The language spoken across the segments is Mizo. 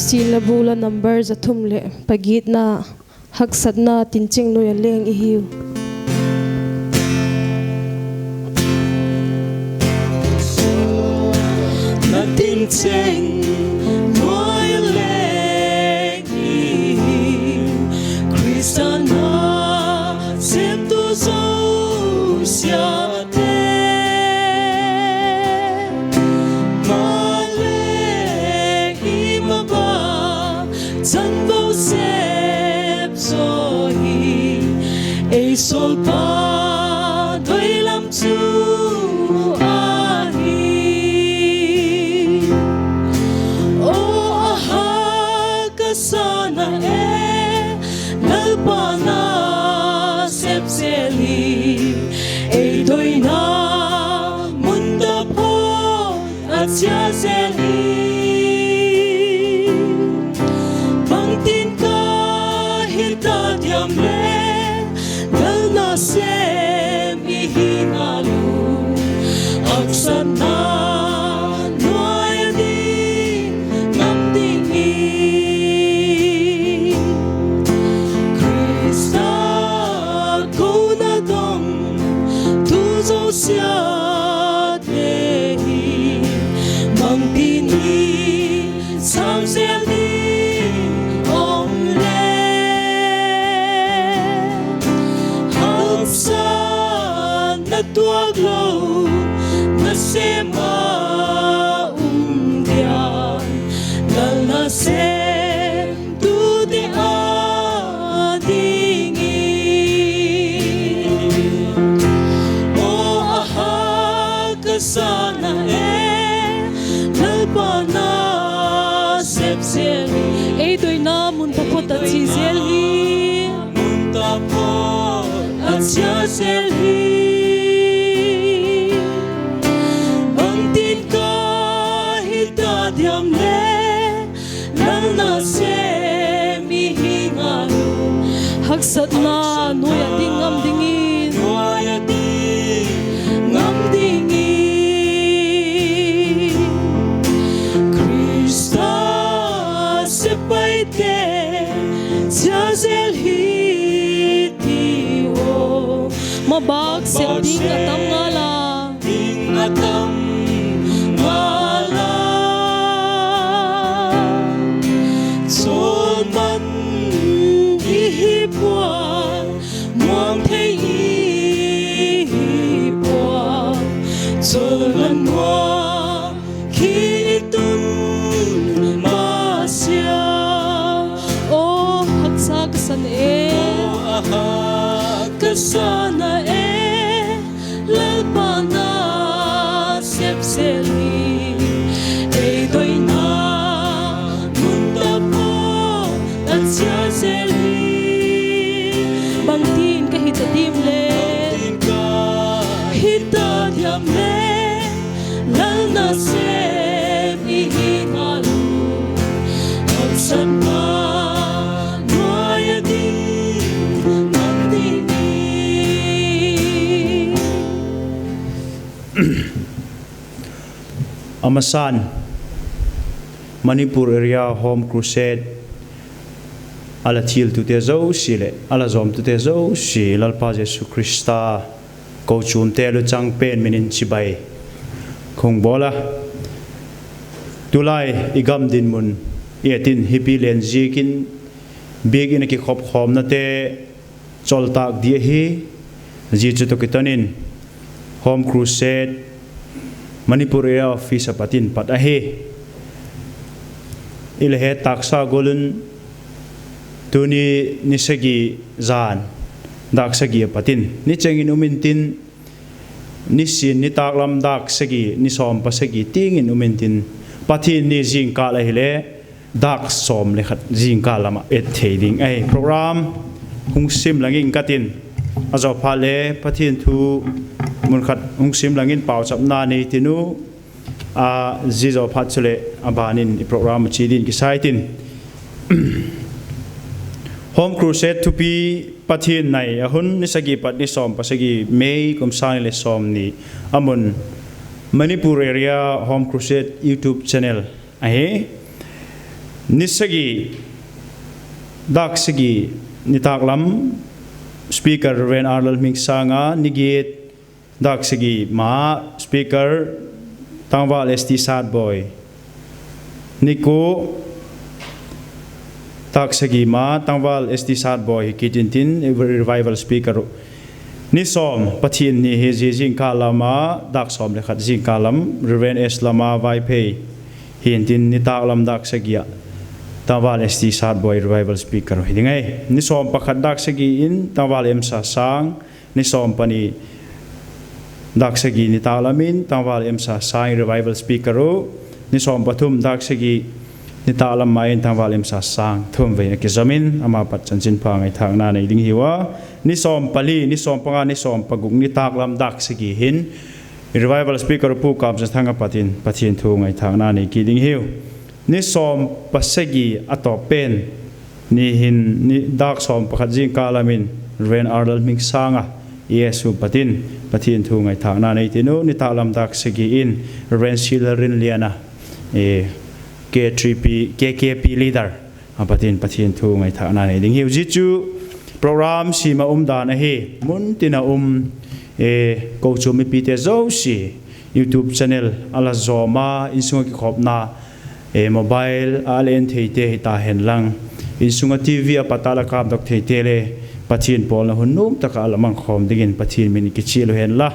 Christina bula number 304 na haksatna tinching nuya leng i hiu. Na tin cheng nuai leng i Kristana sem tu zo sia te ma le i ma ba chan vo sep zo hi ei sol pa doi lam chu a hi o aha ka sana e lalpa na sep seli ei doi na munda pho a chia seli bang tin ka hita diam le lal na sem i hi na lu aksan na nuai di ngam ding i Krista ko na dong tu zo sia te hi mang tin hi sang zel di om le hap sa na tuak lo na se ma dian lal na se tu de a ding i o aha ka sana e lalpa na sep seli Ei doi na mun ta phot a chi zel hi. Mun ta phot a chia zel hi bang tin ka hi ta diam le lal na se mi hi nga lu Haksat na nuya ding ngam ding in. Nuai ding ngam ding in Krista se pai te chia zel hi ti o Ma bak sep ding atam nga la. Ding atam nga la Chon man i hi pua muang thei i hi pua chol lan mua khi tun ma sia O haksa ka san e. O aha ka sana e lalpa na sep seli ei doi na mun ta po ta chia seli Bang tin ka hita dim le. Tin ka hita diam le lal na sem i hi nga lu hap san na nuai di ngam di ni. Amasan Manipur Area Home Crusade ala thil tu te zo si le ala zom tu te zo si lalpa Jesu Krista ko chum te lu chang pen minin chibai khong bola tulai igam din mun yetin hipi len zikin big in ki khop khom na te chol tak dia hi ji chu to kitanin Home Crusade Manipur Area Office apatin pat a hi ile he taksa golun tuni nisagi zan dak sagi patin ni chengin umin tin ni sin ni taklam dak sagi ni som pasagi tingin umin tin pathin ni jing ka la hile dak som le khat jing ka lama et thading ai program hung sim langin katin azo pha le pathin thu mun khat hung sim langin pau chap na ni tinu a ji zo pha chule abanin i program chi din ki sai tin Home Crusade to be pathin nai ahun ni sagi pat ni som pasagi May kum sang le som ni amun Manipur Area Home Crusade YouTube channel ahe Nisagi Daksigi Nitak lam Speaker Rev. R. Lalhmingsanga Nigit Daksigi Ma Speaker Tangval ST Satbawi Niku Taksagi Ma Tangval ST Satbawi hi kitin tin Revival Speaker Ni som Pathian ni hi zi zingka lama dak som le khat zingka lam Rev. S Lama Vaiphei Hin tin ni tak lam dak sagia Tangval ST Satbawi Revival Speaker hi dingai ni som pakhat dak sagi in Tangval M Sa Sang ni som pani dak sagi ni tak lamin Tangval M Sa Sang Revival Speaker ni som pathum dak sagi ni tak lam ma in Tangval M Sa Sang thum ve ki zamin ama pat chanchin pa ngai thak na nei ding hiwa ni som pali ni som panga ni som paguk ni tak lam dak sagi hin Revival speaker pu kam sa thanga patin pathian thu ngai thak na nei ki ding hiu ni som pasegi ato pen ni hin ni dak som pakhat jing kalamin Ren Ardal ming sanga Yesu patin pathian thu ngai thak na nei tinu ni ta lam dak segi in Ren Silarin Liana e K3P KKP leader patin pathian thu ngai thak na nei ding hiu ji chu program si ma um dan a hi mun tina um e ko chu mi pi te zo si youtube channel ala zoma in sunga ki khop na e mobile a len thei te hi ta hen lang in sunga tv a patala kam dok thei te le pathian pol na hun num taka alamang khom dingin pathian min ki chi lo hen la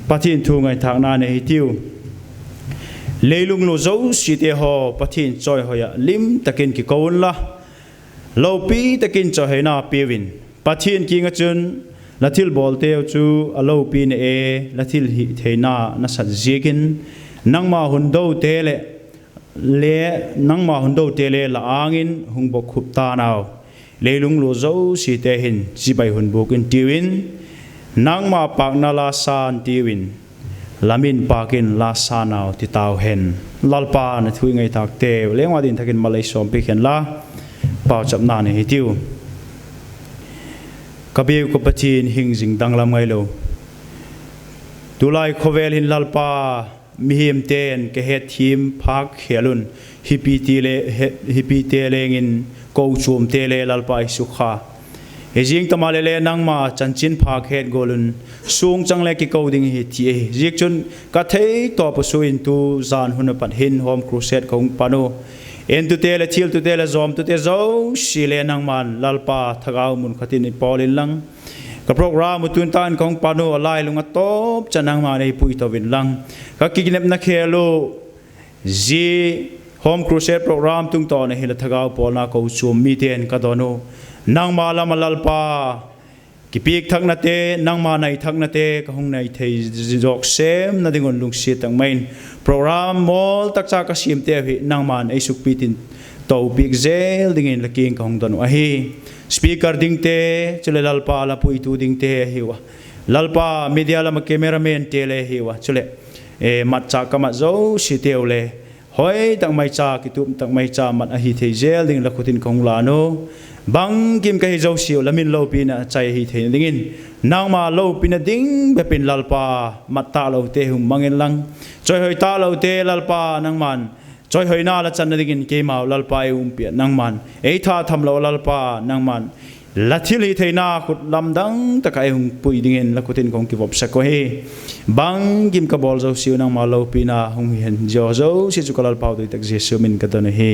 pathian thu ngai thak na ne hi tiu leilung lo zo si te ho pathian choi hoya lim takin ki kaun la lo pi takin cho he na piwin pathian ki nga chun la thil bol te chu a lo pi ne e la thil hi theina na sat zikin nangma hun do te le le nangma hun do te le la angin hung bok khup ta naw leilung lo zo si te hin chi bai hun bukin tiwin nangma pak na la san tiwin lamin pakin la sa naw ti taw hen lalpa na thui ngai tak te lengwa din thakin malai som pi khen la pau chap na ne hi tiu kabiu ko pathin hing jing danglam ngai lo tulai khovel hin lalpa mihim ten ke he thim phak khelun hipi ti le hipi te lengin ko chum te le lalpa sukha he jing tamale le nangma chanchin phak het golun sung chang le ki ko ding hi thi jik chun ka thei to pu suin tu zan hun pat hin home crusade kong pano en tu te le thil tu te le zom tu te zo si le nangman lalpa thagaw mun khatin polin lang ka program tun tan kong pano alai lunga top chanang ma nei pui to win lang ka kignep na khelo ji home crusade program tung to na hil thagaw pol na ko chum mi ten ka dono nangma lama lalpa ki pik thak na te nangma nai thak na te ka hung nai thei jok sem na dingon lung si tang main program mol tak cha ka sim te hi nangman ei suk pi tin to pik zel dingin laking ka hung dono a hi speaker ding te chule lalpa la pui tu ding te hi wa lalpa media lama cameraman te le hi wa chule e mat cha ka ma zo si teu le hoi tak mai cha ki tum tak mai cha mat a hi thei zel ding la khutin khong la no bang kim ka hi zo siu lamin lo pi na chai hi thei dingin nangma lo pi na ding be pin lalpa mat ta lo te hung mangin lang choi hoi ta lo te lalpa nangman choi hoi na la chan na dingin ke mau lalpa e um pi nangman ei tha tham lo lalpa nangman la thil hi thei na khut lam dang ta ka hung pui dingin la khutin kong ki vop sa ko he bang kim ka bol zo siu nang ma lo pi na hung hian jo zo si chu kalal pau dui tak Jesu min ka don he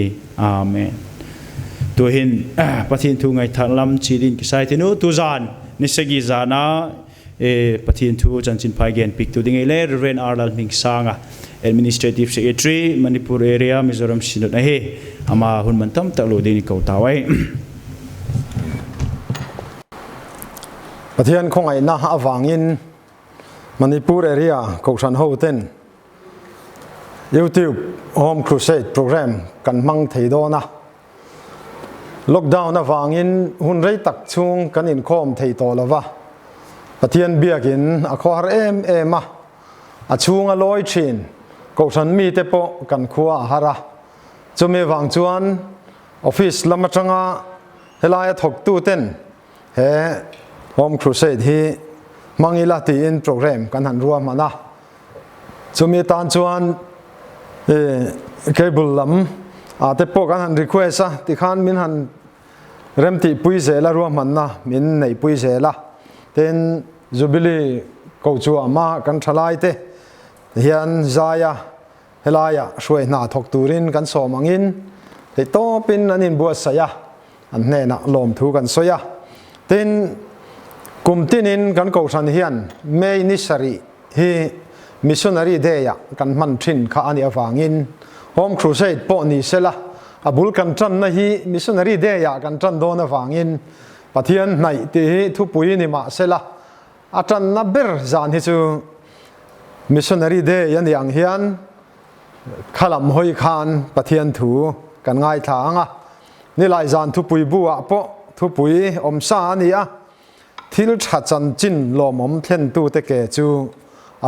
amen tu hin pathin thu ngai thang lam chi din ki sai tinu tu zan ni segi zana e pathin thu chanchin phai gen pik tu ding le Reverend Arlal Ming Sanga Administrative Secretary Manipur Area Mizoram Synod a he ama hun man tam tak lo ding ko tawai Pathian khawngaihna avangin Manipur Area Kohhran ho ten YouTube Home Crusade Program kan hmang thei dawn a. Lockdown avangin hun rei tak chhung kan inkhawm thei tawh lo va. Pathian biakin a khawhar em em a, a chhung a lawi thin. Kohhran mite pawh kan khua a har a. Chumi vang chuan office lam atanga helaia thawktu ten he Home Crusade hi hmang ila tiin program kan han ruah hman a. Chumi tan chuan cable lam ah te pawh kan han request a tikhan min han remtihpui zel a ruahmanna min neihpui zel a tin Jubilee ko chuama kan thalai te hian zaia helaia hruai hna thawk turin kan sawm angin theihtawpin an inbuatsaih a an hnenah lawmthu kan sawi a tin kum tinin kan kohhran hian May ni sarih hi Missionary Day ah kan hman thin kha a nih avangin Home Crusade pawh ni sela a bul kan tanna hi Missionary Day ah kan tan dawn avangin Pathian hnaih tih hi thupui ni mah sela a tanna ber zan hi chu Missionary Day a nih ang hian khalam hawi khan Pathian thu kan ngaithla ang a, nilai zan thupui bu ah pawh thupui awmsa a ni a. Thil tha chanchin lawmawm thlentute ke chu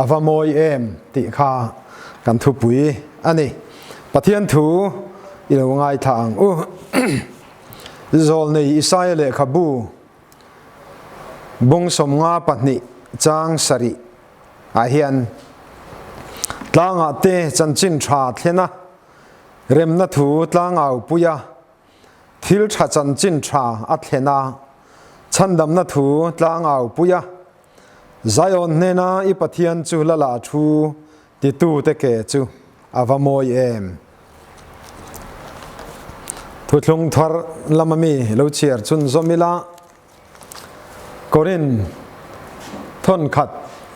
a va mawi em tih kha kan thupui a ni. Pathian thu i lo ngaithla ang u. Zawlnei Isaia lehkhabu bung 52 chang sarih ah hian tlangah te chanchin tha thlen a, remna thu tlangau pui a, Thil tha chanchin tha a thlen a, chhandamna thu tlangau pui a, Zion hnena i Pathian chu la la thu titute ke chu a va mawi em. Thuthlung thar lama mi lo chhiar chhunzawm ila, Korin thawn khat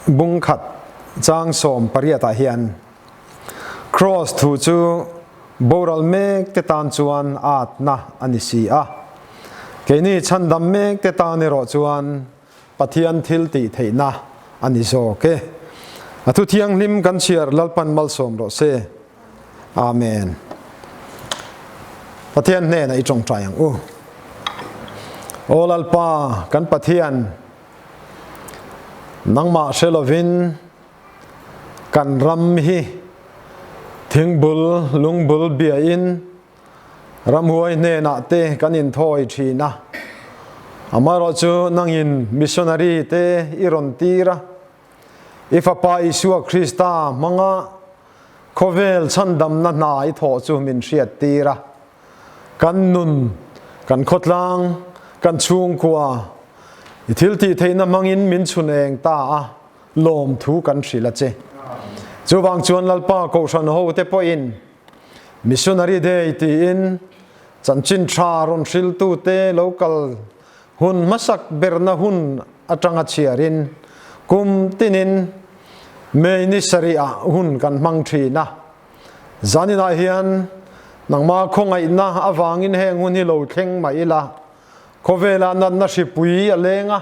bung khat chang 18 ah hian Kraws thu chu boral mek te tan chuan atna a ni si a, keini chhandam mek te tan erawh chuan Pathian thil tih theihna a ni zawk e. A thu thianghlim kan chhiar Lalpan malsawm rawh se. Amen. Pathian hnenah i tawngtai ang u. Aw Lalpa kan Pathian, nangmah hre lovin kan ram hi thingbul lungbul biain ramhuai hnenah te kan inthawi thin a. Amaherawh chu nangin missionary te i rawn tir a, i fapa Isua Krista hmanga Khawvel chhandamna hna i thawh chu min hriat tir a, kan nun, kan khawtlang, kan chhungkua i thil tih theihna hmangin min chhun eng ta a, lawmthu kan hrilh a che. Chuvang chuan Lalpa Kohhran ho te pawhin Missionary Day tiin chanchin tha rawn hriltute lo kal hun hmasak berna hun atanga chhiarin kum tinin May ni sarih ah hun kan hmang thin a. Zaninah hian nangma khawngaihna avangin heng hun hi lo thleng mai ila, khawvelah natna hripui a leng a,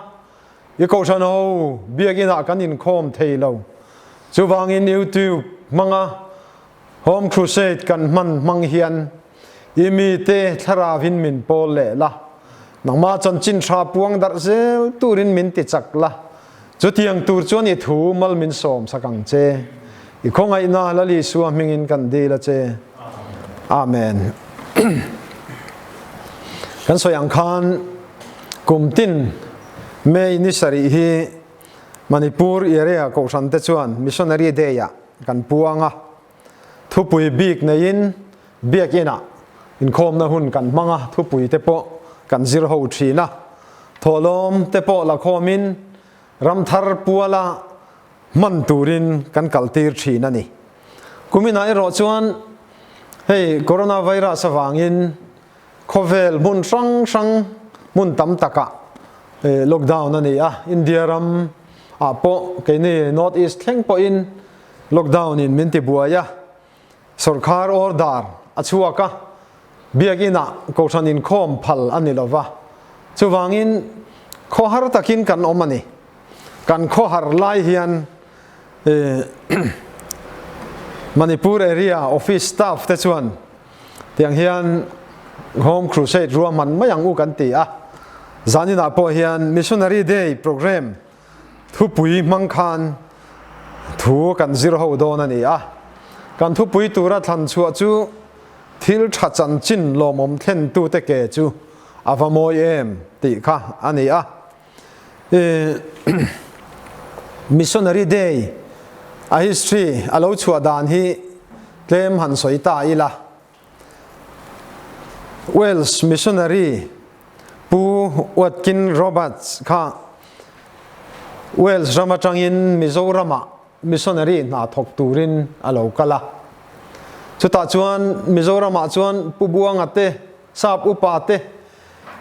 i kohhran ho biakinah kan inkhawm thei lo. Chuvangin YouTube hmanga Home Crusade kan hman hmang hian i mite thlaravin min pawl leh la, nangma chanchin tha puang darh zel turin min ti chak la, chutiang tur chuan i thu mal min sawm sak ang che. I khawngaihna Lal Isua hmingin kan dil a che. Amen. Kan sawi ang khan kum tin May ni sarih hi Manipur area kohhran te chuan Missionary Day ah kan puang a, thupui bik neiin biakinah inkhawmna hun kan hmang a, thupui te pawh kan zir ho thin a, thawhlawm te pawh la khawmin ramthar puala hman turin kan kaltir thin a ni. Kuminah erawh chuan hei coronavirus avangin khawvel hmun hrang hrang hmun tam takah lockdown a ni a, India ram ah pawh keini North East thleng pawhin lockdown in min ti buai a, sawrkhar order a chhuak a, biakin ah kohhran inkhawm phal a ni lova, chuvangin khawhar takin kan awm a ni. Kan khawhar lai hian Manipur area office staff te chuan Tiang hian Home Crusade ruahman mai ang u kan ti a, zaninah pawh hian Missionary Day programme thupui hmang khan thu kan zir ho dawn a ni a. Kan thupui tura thlan chhuah chu thil tha chanchin lawmawm thlentute ke chu a va mawi em tih kha a ni a. Missionary Day a history a lo chhuah dan hi tlem han sawi ta ila. Wales missionary Pu Watkin Roberts kha Wales ram atangin Mizoramah missionary hna thawk turin a lo kal a. Chutah chuan Mizoramah chuan Pu Buanga te, Sap upa te,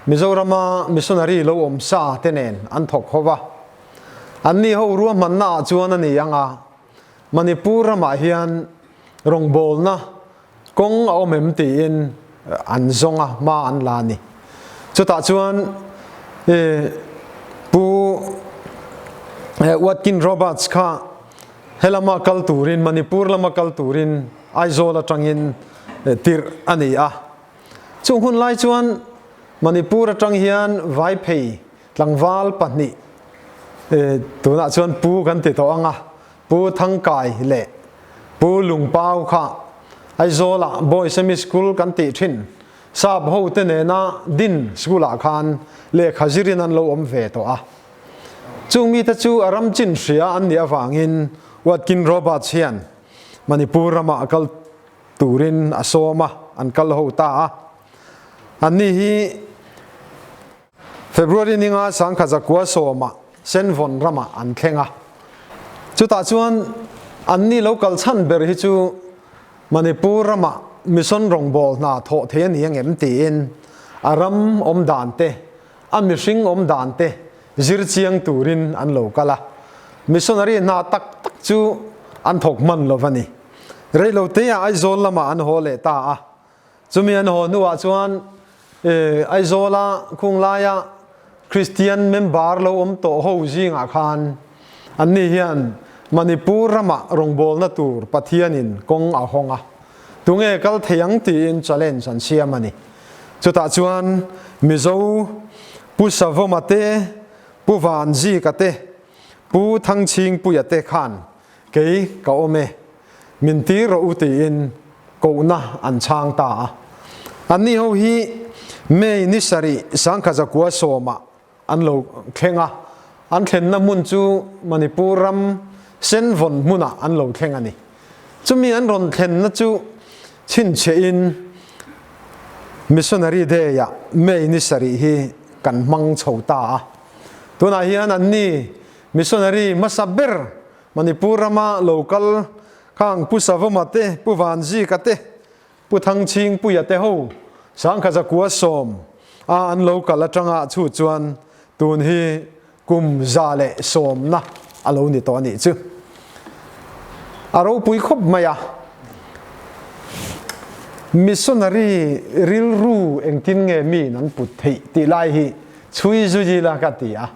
Mizorama missionary lo awm sa te nen an thawk ho va. Anni ho ruahmanna ah chuan a ni ang a, Manipur ramah hian rawngbawlna kawng a awm em tiin an zawng a, hma an la a ni. Chutah chuan Pu Watkin Roberts kha helama kal turin, Manipur lama kal turin Aizawl atangin tirh a ni a. Chung hun lai chuan Manipur atang hian Vaiphei tlangval pahnih tunah chuan Pu kan ti tawh ang a, Pu Thangkai leh Pu Lungpau kha Aizawlah Boys Semi School kan tih thin Sap ho te nena din school ah khan lehkha zirin an lo awm ve tawh a. Chung mite chu a ram chin hria an nih avangin Watkin Roberts hian Manipur ramah kal turin a sawm a, an kal ho ta a. Anni hi February ninga sangkha zakua sawmah Senvawn ramah an thleng a. Chutah chuan anni lo kal chhan ber hi chu Manipur ramah mission rawngbâwl hna thawh thei a ni angem tiin a ram awm dan te, a mihring awm dan te zir chiang turin an lo kal a. Missionary hna tak tak chu an thawk hman lo va ni. Reiloteah Aizawl lamah an haw leh ta a. Chumi an haw hnuah chuan Aizawla khunglaia Kristian member lo awm tawh ho zingah khan anni hian Manipur ramah rawngbawlna tur Pathianin kawng a hawng a, tunge kal thei ang tiin challenge an siam a ni. Chutah chuan Mizo Pu Savawma te, Pu Vanzika te, Pu Thangchhingpuia te khan kei ka awm e, min tir rawh u tiin kohna an chhang ta a. Anni ho hi May ni sarih sangkha zakua sawmah an lo thleng a, an thlenna hmun chu Manipur ram Senvawn hmunah an lo thleng a ni. Chumi an rawn thlenna chu chhinchhiahin Missionary Day-ah May ni sarih hi kan hmang chho ta a. Tunah hian anni Missionary hmasa ber Manipur rama lo kal khang Pu Savawma te, Pu Vanzika te, Pu Thangchhingpuia te ho sangkha zakua sawm a an lo kal atanga chu chuan tun hi kum 110 na a lo ni tawh a nih chu. A ropui khawp mai a. Missionary rilru engtin nge miin an put theih tih lai hi chhui zui ila ka ti a.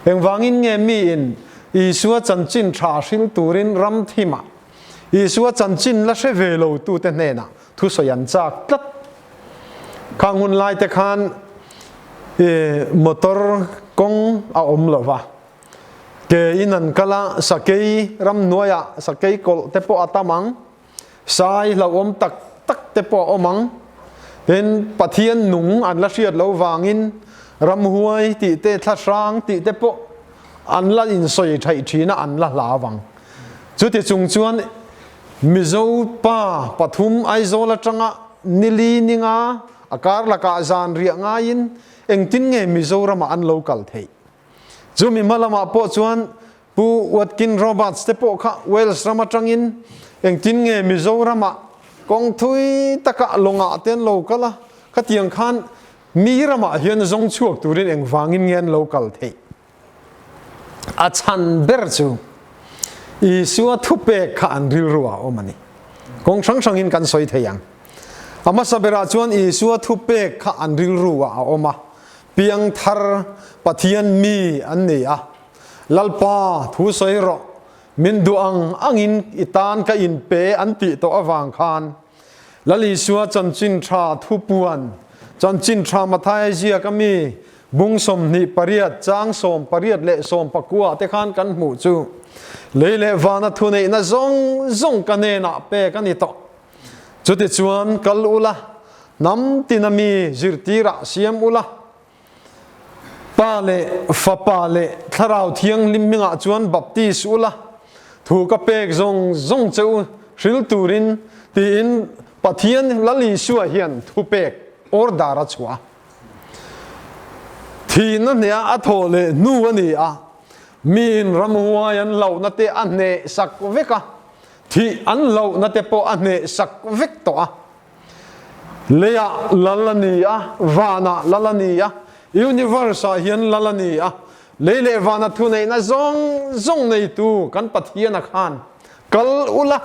Engvangin nge miin Isua chanchin tha hril turin ram thimah Isua chanchin la hre ve lo tute hnenah thusawi an chak tlat? Khang hun lai te khan motor kawng a awm lo va, ke in an kal a, sakei ramhnuaiah sakei kawlh te pawh a tam ang. Sai hlauhawm tak tak te pawh a awm ang. Tin, Pathian nung an la hriat loh vangin ramhuai tih te, thlahrang tih te pawh an la insawi thaih thin a, an la hlau ang. Chuti chung chuan Mizo pa pathum Aizawl atanga nili ninga a kar lakah zan riah ngaiin engtin nge Mizoramah an lo kal theih? Chumi hma lamah pawh chuan Pu Watkin Roberts te pawh kha Wales ram atangin engtin nge Mizoramah kawng thui takah lawngah te an lo kal a, khatiang khan mi ramah hian zawng chhuak turin engvangin nge an lo kal theih? A chhan ber chu Isua thupek kha an rilru ah awm a ni. Kawng hrang hrangin kan sawi thei ang. A hmasa berah chuan Isua thupek kha an rilru ah a awm a, piangthar Pathian mi an ni a, Lalpa, thu sawi rawh, min duh ang angin i tan ka inpe an tih tawh avang khan Lal Isua chanchin tha thupuan, chanchin tha Mathaia ziak ami bung 28 chang 18 leh 19 te khan kan hmuh chu lei leh vana thuneihna zawng zawng ka hnenah pek a ni tawh. Chutichuan kal ula, hnam tina mi zirtirah siam ula, Pa leh Fapa leh Thlarau Thianghlim hmingah chuan baptis ula, thu ka pek zawng zawng che u hril turin, tiin Pathian Lal Isua hian thu pek. Order a chhuah a. Thihna hneha a thawh leh hnu a ni a, miin ramhuai an hlauhna te a hneh sak vek a, thih an hlauhna te pawh a hneh sak vek tawh a. Leiah lal a ni a, vanah lal a ni a, universe-ah hian lal a ni a, lei leh vana thuneihna zawng zawng neitu kan Pathiana khan kal ula,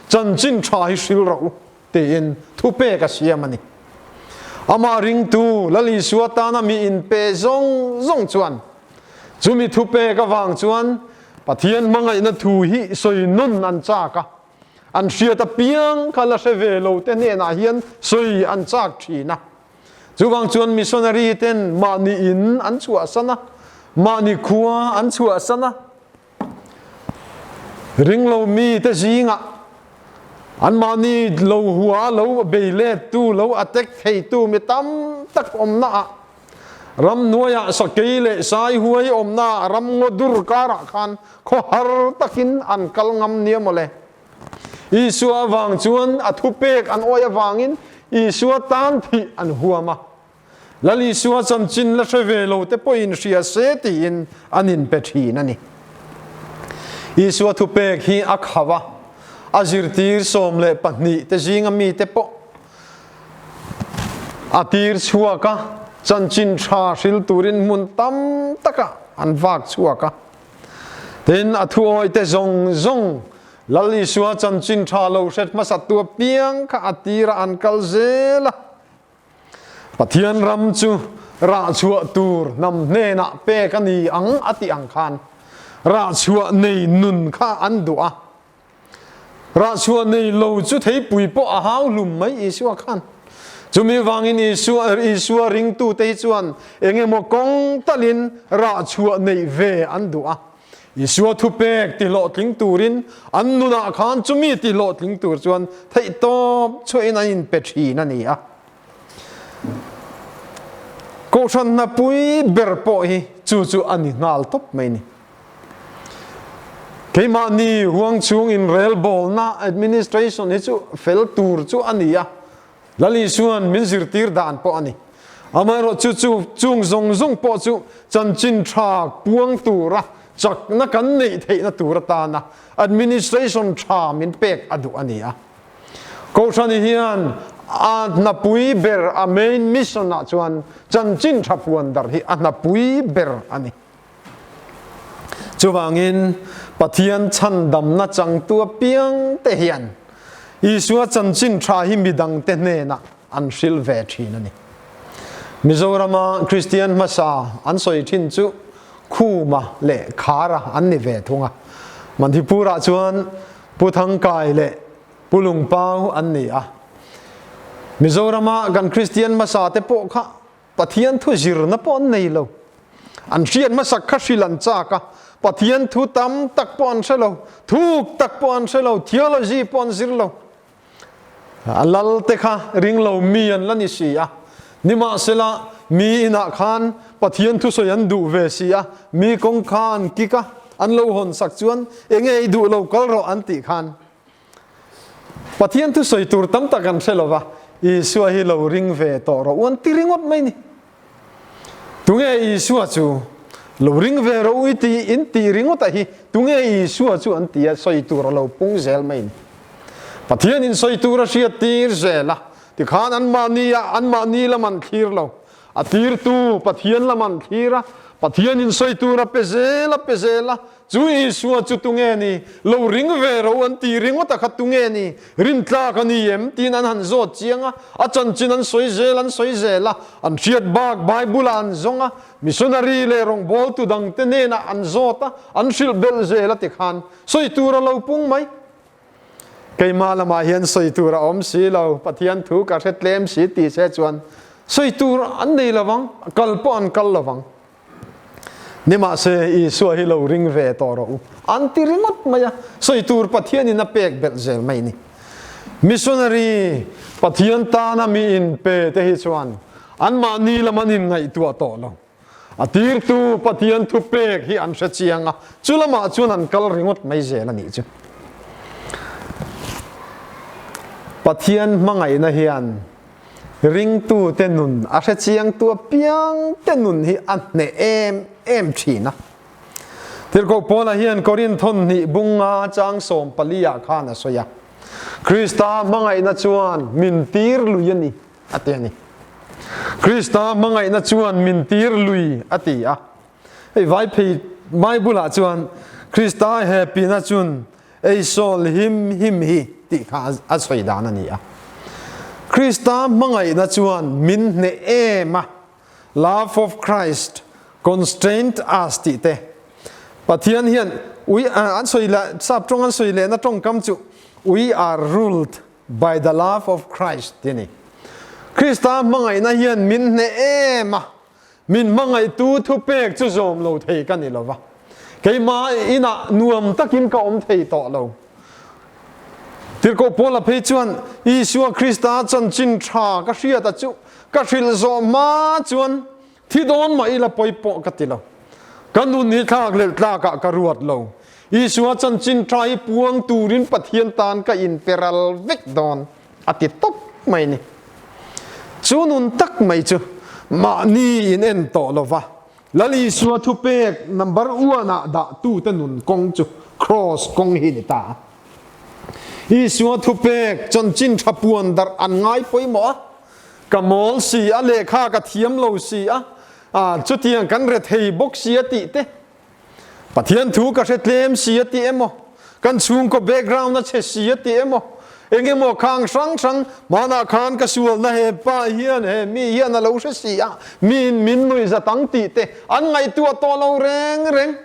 chanchin tha hi hril rawh u tiin thupek a siam a ni. Amah ringtu Lal Isua tana mi inpe zawng zawng chuan chumi thupek avang chuan Pathian hmangaihna thu hi sawi nawn an chak a, an hriat apiang kha la hre ve lo te hnenah hian sawi an chak thin a. Chuvang chuan missionary ten mahni in an chhuahsan a, mahni khua an chhuahsan a, Ringlo mite zingah anmahni lo hua lo bei lettu, lo attack theitu mi tam tak awmnaah, ramhnuaiah sakei leh saihuai awmnaah ramngaw dur karah khan khawhar takin an kal ngam nia mawle. Isua avang chuan a thupek an awih avangin Isua tan thih an huam a. Lal Isua chanchin la hre ve lo te pawhin hria se tiin an inpe thin a ni. Isua thupek hi a khauh a, a zirtir 12 te zinga mite pawh a tir chhuak a, chanchin tha hril turin hmun tam takah an vak chhuak a. Tin, a thuawite zawng zawng Lal Isua chanchin tha lo hret hmasattu apiang kha a tirah an kal zel a. Pathian ram chu rah chhuah tur hnam hnenah pek a ni ang a tih ang khan rah chhuah nei nun kha an duh a. Rah chhuah nei lo chu theipui pawh a hau hlum mai Isua khan. Chumi vangin Isua Isua ringtute hi chuan eng emaw kawng talin rah chhuah neih ve an duh a. Isua thupek tihlawhtling turin an nunah khan chumi tihlawhtling tur chuan theihtawp chhuahin an inpe thin a ni a. Kohhran hnapui ber pawh hi chu chu a ni nghal tawp mai ni. Keimahni huang chhung inrelbawlna, administration, hi chu fel tur chu a ni a. Lal Isua'n min zirtir dan pawh a ni. Amaherawh chu chu chung zawng zawng pawh chu chanchin tha puang tura chakna kan neih theihna tur atana administration tha min pek a duh a ni a. Kohhrani hian a hnapui ber a main mission ah chuan chanchin tha puan darh hi a hnapui ber a ni. Chuvangin, Pathian chhandamna changtu apiangte hian Isua chanchin tha hi midangte hnenah an hrilh ve thin a ni. Mizorama Kristian hmasa an sawi thin chu Khuma leh Khara an ni ve thung a. Manipur-ah chuan Pu Thangkai leh Pu Lungpau an ni a. Mizorama kan Kristian hmasate pawh kha Pathian thu zirna pawh an nei lo. An hriat hmasak kha hrilh an chak a, Pathian thu tam tak pawh an hre lo, thuk tak pawh an hre lo, theology pawh an zir lo. A lal te kha ring lo mi an la ni si a. Nimahsela, mi inah khan Pathian thusawi an duh ve si a, mi kawngka an kik a, an lo hawn sak chuan enge i duh lo kal rawh an tih khan Pathian thusawi tur tam tak an hre lo va, Isua hi lo ring ve tawh rawh u an ti ringawt mai ni. Tunge Isua chu? Lo ring ve rawh u i ti in tih ringawt a hi tunge Isua chu an ti a, sawi tur a lo pung zel mai ni. Pathian in sawi tur a hriat tir zel a, tikhan anmahni ah anmahni lam an thlir lo. A tirtu Pathian lam an thlir a, Pathian in sawi tur a pe zel a pe zel a, Chu Isua chu tunge ni? Lo ring ve ro an ti ringawt a kha tunge ni? Rintlak a ni em? tiin an han zawt chiang a, a chanchin an sawi zel an sawi zel a, an hriat bak Bible ah an zawng a, missionary leh rawngbawltu dangte hnenah an zawt a, an hrilh belh zel a tikhan sawi tur a lo pung mai. Keimah lamah hian sawi tur a awm si lo, Pathian thu ka hre tlem si ti se chuan sawi tur an nei lovang, kal pawh an kal lovang. Nimahse, Isua hi lo ring ve tawh rawh u, an ti ringawt mai a, sawi tur Pathianin a pek belh zel mai ni. Missionary Pathian tana mi inpe te hi chuan anmahni lam an inngaihtuah tawh lo. A tirtu Pathian thu pek hi an hre chiang a, chu lamah chuan an kal ringawt mai zel a nih chu. Pathian hmangaihna hian. Ringtute nun a hrechiangtu apiangte nun hi a hneh em em thin a. Tirhkoh Paula hian Korinthon hnih bunga chang 14 ah khan a sawi a, Krista hmangaihna chuan min tir lui a ni, a ti a ni. Krista hmangaihna chuan min tir lui a ti a. Hei vai phei Bible ah chuan Krista he pina chun ei sawl him him hi tih kha a sawi dan a ni a. Krista hmangaihna chuan min hneh em a, Love of Christ constrained us tih te. Pathian hian we an sawi leh sap tawng an sawi lehna tawngkam chu we are ruled by the love of Christ tih a ni. Krista hmangaihna hian min hneh em a, Min hmangaihtu thupek chu zawm lo thei ka ni lo va, keimah inah nuam takin ka awm thei tawh lo. Tirhkoh Paula phei chuan Isua Krista chanchin tha ka hriat a chu ka hrilh zawh hma chuan thi dawn mah ila pawi pawh ka ti lo. Ka nun hi thlak leh tlakah ka ruat lo. Isua chanchin tha hi puang turin Pathian tan ka inperal vek dawn. A ti tawp mai ni. Chu nun tak mai chu mahni in en tawh lo va, Lal Isua thupek number one ah dah tute nun kawng chu Kraws kawng hi ni ta a. Isua thupek chanchin tha puan darh an ngai pawimawh a, ka mawl si a, lehkha ka thiam lo si a, chutiang kan rethei bawk si a tih te, Pathian thu ka hre tlem si a ti emaw, kan chhungkaw background a chhe si a ti emaw, eng emaw khang hrang hrang hmanah khan ka sualna he pa hian he mi hian a lo hre si a, miin min nuih zat ang tih te an ngaihtuah tawh lo reng reng.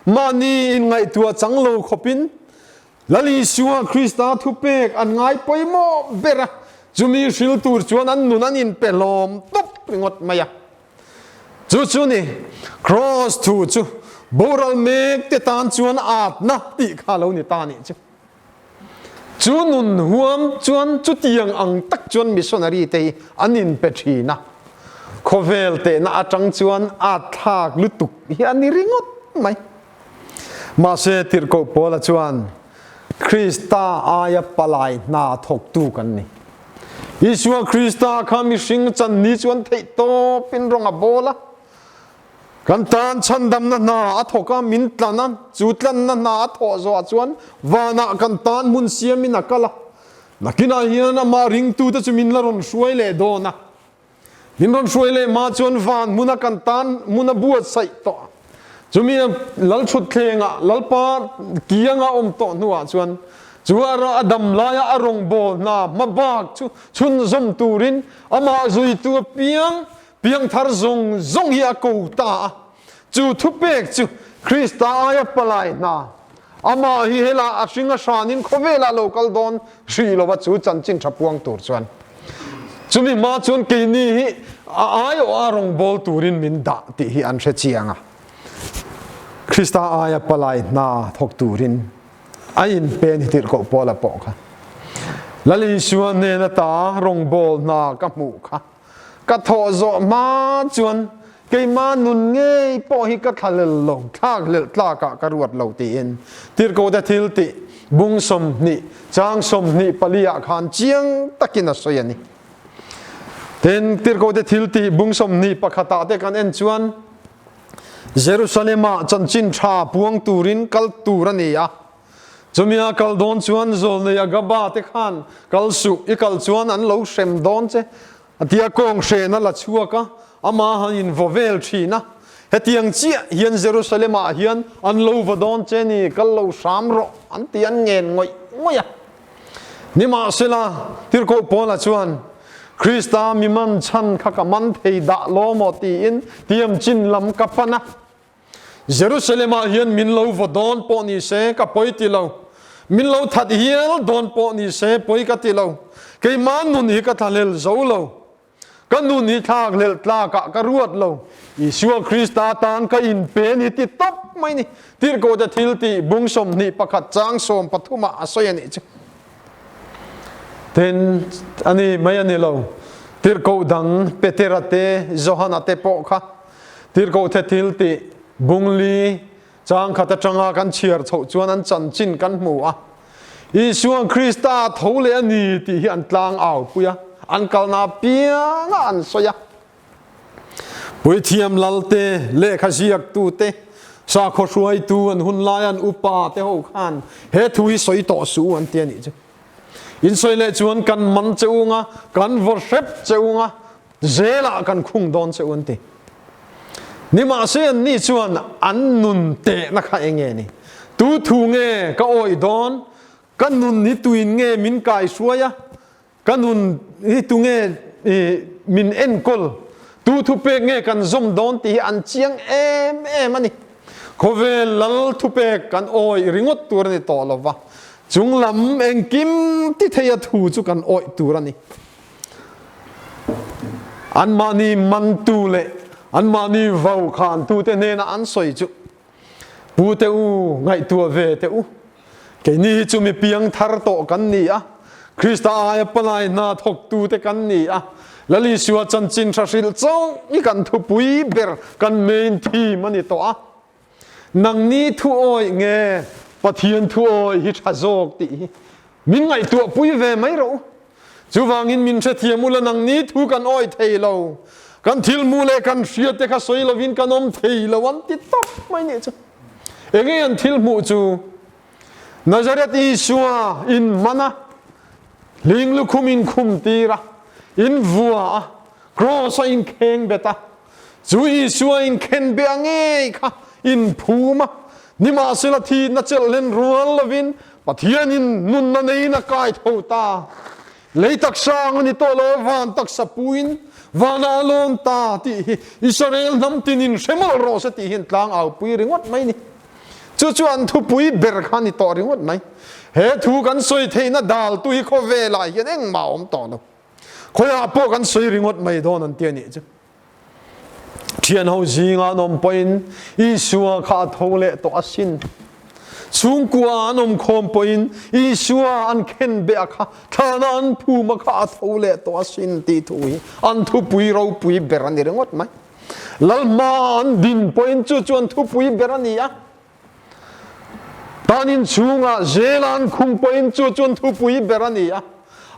Mahni inngaihtuah chang lo khawpin Lal Isua Krista thupek an ngai pawimawh ber a, chumi hril tur chuan an nun an inpe hlawm tawp ringawt mai a. Chu chu ni, Kraws thu chu boral mek te tan chuan atna tih kha lo ni ta nih chu. Chu nun huam chuan chutiang ang tak chuan missionary te hi an inpe thin a. Khawvel tehna atang chuan at thlak lutuk hi a ni ringawt mai. Mahse Tirhkoh Paula chuan Krista aia palai hna thawktu kan ni. Isua Krista kha mihring chan ni chuan theih tawpin rawng a bawl a. Kan tan chhandamna hna a thawk a, min tlan a, chu tlanna hna a thawh zawhah chuan vanah kan tan hmun siamin a kal a. Nakinah hian amah ringtute chu min la rawn hruai leh dawn a. Min rawn hruai leh hma chuan van hmuna kan tan hmun a buatsaih tawh a. Chumi Lalthutthlengah Lalpa kianga awm tawh hnuah chuan chu a dam laia a rawngbâwl hna hmabâk chu chhunzawm turin amah zuitu apiang piangthar zawng zawng hi a ko ta a. Chu thupek chu Krista aia palai hna, amah hi helah a hring a hranin khawvelah lo kal dawn hrih lova chu chanchin tha puang tur chuan chumi hma chuan keini hi a aiawh a rawngbâwl turin min dah tih hi an hre chiang a. Krista aia palai hna thawk turin a inpen hi tirhkoh Paula pawh kha Lal Isua hnen ata rawngbâwl hna ka hmuh kha Ka thawh zawh hma chuan keimah nun ngei pawh hi ka thlalel lo, thlakhlelh tlakah ka ruat lo tiin Tirhkohte thil tih bung 20 chang 24 ah khan chiang takin a sawi a ni. Tin, Tirhkohte thil tih bung 21 ah te kan en chuan Jerusalem-ah chanchin tha puang turin kal tur a ni a. Chumi a kal dawn chuan Zawlnei Agaba te khan kal suh, i kal chuan an lo hrem dawn che a tia kawng hren a la chhuak a, amah han invaw vel thin a. Hetiang chiah hian Jerusalem ah hian an lo va dawn che ni, kal lo hram rawh an ti an ngen ngawih ngawih a. Nimahsela, Tirhkoh Paula chuan, Krista mi man chhan kha ka man thei dah law maw tiin tiam chin lam ka pan a. Jerusalem-ah hian min lo vaw dawn pawh ni se ka pawi ti lo, min lo that hial dawn pawh ni se pawi ka ti lo, keimah nun hi ka thlahlel zo lo, ka nun hi thlakhlelh tlakah ka ruat lo, Isua Krista tan ka inpe ni ti tawp mai ni, Tirhkohte thil tih bung 21 chang 13 ah a sawi a nih chu. Tin, a ni mai a ni lo, Tirhkoh dang Petera te, Johana te pawh kha Tirhkoh the thil tih bungli chang khat atanga kan chhiar chhoh chuan an chanchin kan hmu a. Isua Krista tho leh a ni tih hi an tlang au pui a. an kalna apianga an sawi a. Puithiam lalte, lehkha ziaktute, sakhaw hruaitu an hun laia an upa te ho khan he thu hi sawi tawh suh u an ti a nih chu. In sawi leh chuan kan man che ung a, kan vaw hrep che ung a, zelah kan khung dawn che u an ti. Nimahse anni chuan an nun tehna kha eng nge ni? Tu thu nge ka awih dawn? Ka nun hi tuin nge min kaihruai a? Ka nun hi tunge min enkawl? Tu thupek nge kan zawm dawn tih hi an chiang em em a ni. Khawvel lal thupek kan awih ringawt tur a ni tawh lo va, chung lam engkim ti theia thu chu kan awih tur a ni. Anmahni mantu leh anmahni vaukhantute hnena an sawi chu, Pu te u, ngaihtuah ve teh u. Keini hi chu mi piang thar tawh kan ni a, Krista aia palai hna thawktute kan ni a, Lal Isua chanchin hra hrilh chauh hi kan thupui ber, kan main theme a ni tawh a. Nangni thu awih nge Pathian thu awih hi tha zawk tih hi min ngaihtuah pui ve mai rawh u. Chuvangin min hrethiam ula nangni thu kan awih thei lo, kan thil hmuh leh kan hriat te kha sawi lovin kan awm thei lo an ti tawp mai nih chu. Enge an thil hmuh chu? Nazareth Isua in man a, hling lukhum in khum tir a, in vua a, kraws a in kheng bet a, chu Isua in khen be a ngei kha in phum a, nimahsela thihna chelh hlen rual lovin Pathianin nunna neiin a kai tho ta. Lei taksa ang a ni tawh lo, van taksa puin vanah a lawn ta tih hi Israel hnam tinin hre mawlh rawh se tih hian tlang aupui ringawt mai ni. Chu chu an thupui ber kha a ni tawh ringawt mai. He thu kan sawi theihna daltu hi khawvelah hian engmah a awm tawh lo. Khawiah pawh kan sawi ringawt mai dawn an ti a nih chu. Thianho zinga an awm pawhin Isua kha a tho leh tawh asin. Chhungkua an awm khawm pawhin Isua an khen beh a kha, thlana an phum a kha a tho leh tawh asin tih thu hi an thupui ropui ber a ni ringawt mai. Lalhma an din pawhin chu chu an thupui ber a ni a. Tan in chhungah zela an khum pawhin chu chu an thupui ber a ni a.